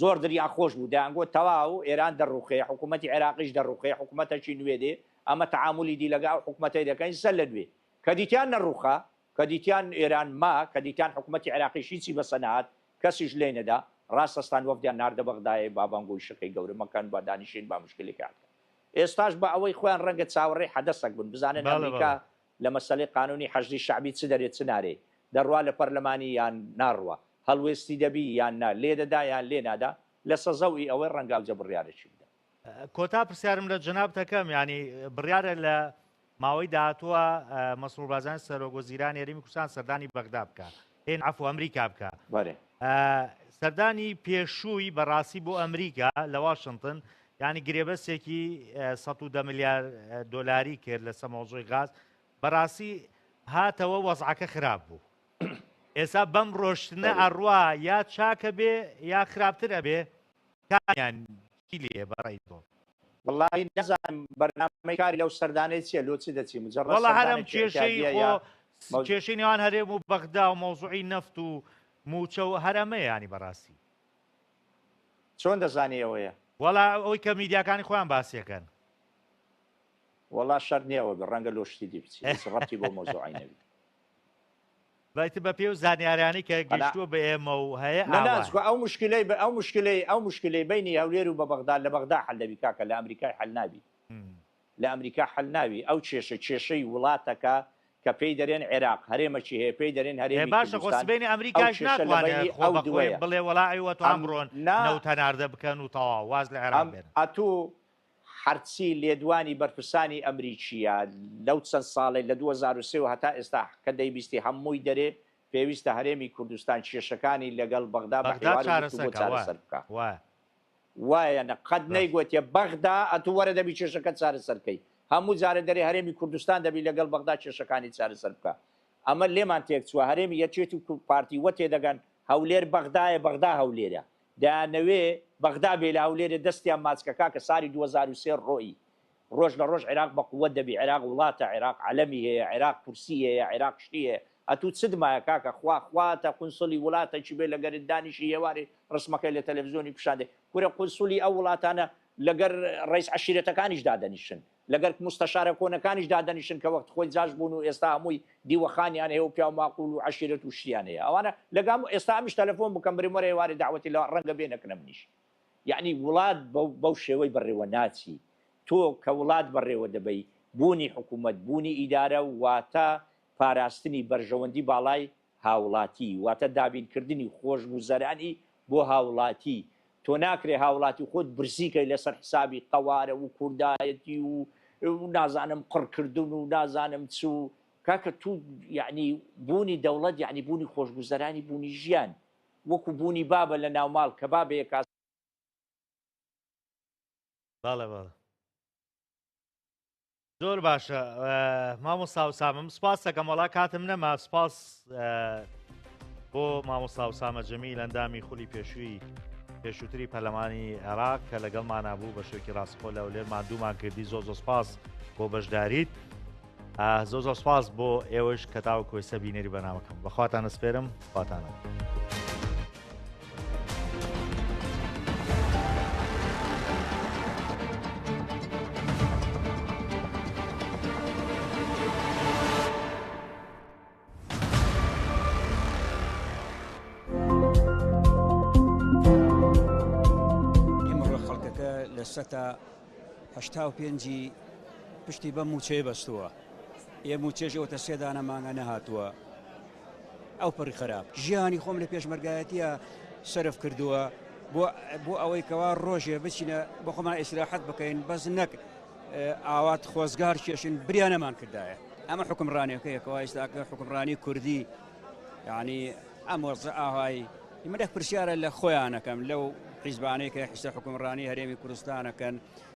زۆر دریا خۆش بوو دەیانگۆت تەواو ئێران دەڕوخێ حکوومەتی عێراقیش دەڕوخێ حکوومەتەکی نوێ دێ ئەمە تەعامولی دی لەگە ئەو حکوومەتەی دەکەین سەر لە نوێ کە دیتیان نەڕوخا کە دیتیان ئێران ما کە دیتیان حکوومەتی عێراقیش هیچی بەسە نەهات کەسیش لێی نەدا ڕاست هەستان وەفدیان ناردە بەغدایێ بابان گۆ ئیشەکەی گەورە مەکەن با دانیشین با مشکلەکە حەل کەن ئێستاش بە ئەوەی خۆیان ڕەنگە چاوەڕێی حەدەسەک بن بزانن ئەمریکا لە مەسەلەی قانونی حەشدی شەعبی چ دەرێ چ نارێ، دەڕوا لە پەرلەمانی یان ناڕوا، هەڵوێستی دەبی یان نا، لێ دەدا یان لێ نادا، لە سەزەو ی ئەوەی ڕەنگە ئەوجە بڕیارێکی بدا. کۆتا پرسیارم لە جەنابت ئەکەم، یانی بڕیارە لە ماوەی داهاتووە مەسرور بارزانی سەرۆک وەزیرانی هەرێمی کوردستان سەردانی بەغدا بکا، هێن عەفو ئەمریکا بکا. بەێ. سەردانی پێشووی بەڕاستی بۆ ئەمریکا لە واشنتن یانی گرێبەستێکی 110 ملیار دۆلاری کرد لەسەر مەوزوعی غاز بەڕاستی هاتەوە وەزعەکە خراپ بوو ئێستا بەم ڕۆشتنە ئەڕوا یا چاکە بێ یا خراپتر ئەبێ کامیان چی لێ بەڕێی تۆ وەڵی نازانم بەرنامەی کاری لەو سەردانەی چییە لۆ چ دەچی مجرد وەڵا هەرم سەردانێکی کێشەی ئیعتیادیە خۆ یا مەو... کێشەی نێوان هەرێم و بەغدا و مەوزوعی نەفت و مووچە و هەر ئەمەیە ینی بەڕاستی. چۆن دەزانی ئەوەیە؟ وەڵا ئەوەی کە میدیاکانی خۆیان باسیەکەن. وەڵا شەرت نیە ئەوە بێ ڕەنگە لۆ شتی دی بچی هیچ ڕەبتی بەو مەوزوعەی نەبی. بەیتر بە پێی و زانیاریانەی کە قەنا گەیشتووە بە ئێمە و هەیە نا نا ئاوایە. چکە ئەو مشکلەی بە ئەو مشکلەی ئەو مشکلەی بەینی هەولێر و بە بەغدا لە بەغدا حەل دەبی کاکە لە ئەمریکای حەل نابی. لە ئەمریکا حەل نابی ئەو کێشە کێشەی وڵاتەکە. کە پێی دەرێن عێراق، هەرێمەکی هەیە پێی دەرێن ئێ هەرێمی باشە خۆ کوردستان، سبەینێ ئەو ئەمریکاش کێشە لە ناتوانێ بەینی خۆ ئەو بە خۆی دووەیە. بڵێ وەڵا ئەیوە ئەم توان بڕۆن نا نەوت هەناردە بکەن و تەواو واز لە عێراق ئەم بێنن. ئەتوو هەرچی لێدوانی بەرپرسانی ئەمریکییە لەو چەند ساڵەی لە 2003 وە هەتا ئێستا کە دەیبیستی هەمووی دەرێ پێویستە هەرێمی کوردستان کێشەکانی لەگەڵ بەغدا بە بەغدا حیوار و چارەسەر گفتوگۆ کا وایە چارەسەر بکا. وایە. وایە نە قەت ڕاست. نەیگۆتیە بەغدا ئەتوو وەرە دەبی کێشەکە چارەسەر کەی هەموو جارێ دەرێ هەرێمی کوردستان دەبی لەگەڵ بەغدا کێشەکانی چارەسەر بکا ئەمە لێمان تێک چوە هەرێمی یەکێتی و پارتی وە تێدەگەن هەولێر بەغدایە بەغدا هەولێرە دەیانەوێ بەغدا بێ لە هەولێرێ دەستیان ماچکە کاکە ساری 2003 ڕۆیی ڕۆژ لە ڕۆژ عێراق بە قوەت دەبی عێراق وڵاتە عێراق عەلەمی هەیە عێراق کورسی هەیە عێراق شتی هەیە ئەتوو چت مایە کاکە خوا خواتە قونسڵی وڵاتەکی بێ لەگەرت دانیشی هێوارێ ڕسمەکەی لە تەلەفزیۆنی پیشان دەی کورە قونسولی ئەو وڵاتانە لەگەر ڕەیس عەشیرەتەکانیش دادەنیشن لەگەر موستەشارە کۆنەکانیش دادەنیشن کە وەخت خۆی جاش بوون و ئێستا هەمووی دیوەخانیان هەیە و پیاو ماقول و عەشیرەت و شتیان هەیە ئەوانە لەگام ئێستا ئەمیش تەلەفۆن بکەم برێم وەرە ئێوارێ دەعوەتی لە ڕەنگە بێ نەکنە منیش یەعنی وڵات بەو شێوەی بەڕێوە ناچی. تۆ کە وڵات بەڕێوە دەبەی، بوونی حکوومەت، بوونی ئیدارە واتە پاراستنی بەرژەوەندی باڵای هاوڵاتی، واتە دابینکردنی خۆشگوزەرانی بۆ هاوڵاتی. تۆ ناکرێ هاوڵاتی خۆت برسی کەی لەسەر حسابی قەوارە و کوردایەتی و نازانم قڕکردن و نازانم چ و کاکە تو یەعنی بوونی دەوڵەت یەعنی بوونی خۆشگوزەرانی، بوونی ژیان. وەکو بوونی بابە لە ناوماڵ کە بابەیە کاس. بەڵێ بەڵێ زۆر باشە مامۆستا وسامم سپاس دەکەم وەڵا کاتم نەما سپاس بۆ مامۆستا وسامە جەمیل ئەندامی خولی پێشووی پێشووتری پەرلەمانی عێراق کە لەگەڵمانە بوو بە شوێکی ڕاستخۆ لە هەولێر ماندوومان کردی زۆ زۆ سپاس بۆ بەشداریت زۆر زۆر سپاس بۆ ئێوەش کە تاوەکو ئێستا بینەری بەرنامەکەم بەخواتان ئەسپێرم خواتانە. ئیمڕۆ خەڵکەکە لە سەتا 85ی پشتی بەم مووچەیە بەستووە ئێ مووچەش ئەوتە سێ دانە مانگە نەهاتووە ئەو پڕی خراپ ژیانی خۆم لە پێشمەرگایەتیە سەرف کردووە بۆ بۆ ئەوەی کەوا ڕۆژێ بچینە بۆ خۆمان ئیسراحەت بکەین بەس نەک ئاوات خۆزگار کێشن بریانەمان کردایە ئەمە حکمڕانەکەیە کەوا ئێستاکە حکمڕانی کوردی یعنی ئەم وەرزە ئاوایی منێک پرسیارە لە خۆیانەکەم لەو حیزبانەی کە حیسە حکمڕانی هەرێمی کوردستانەکەن.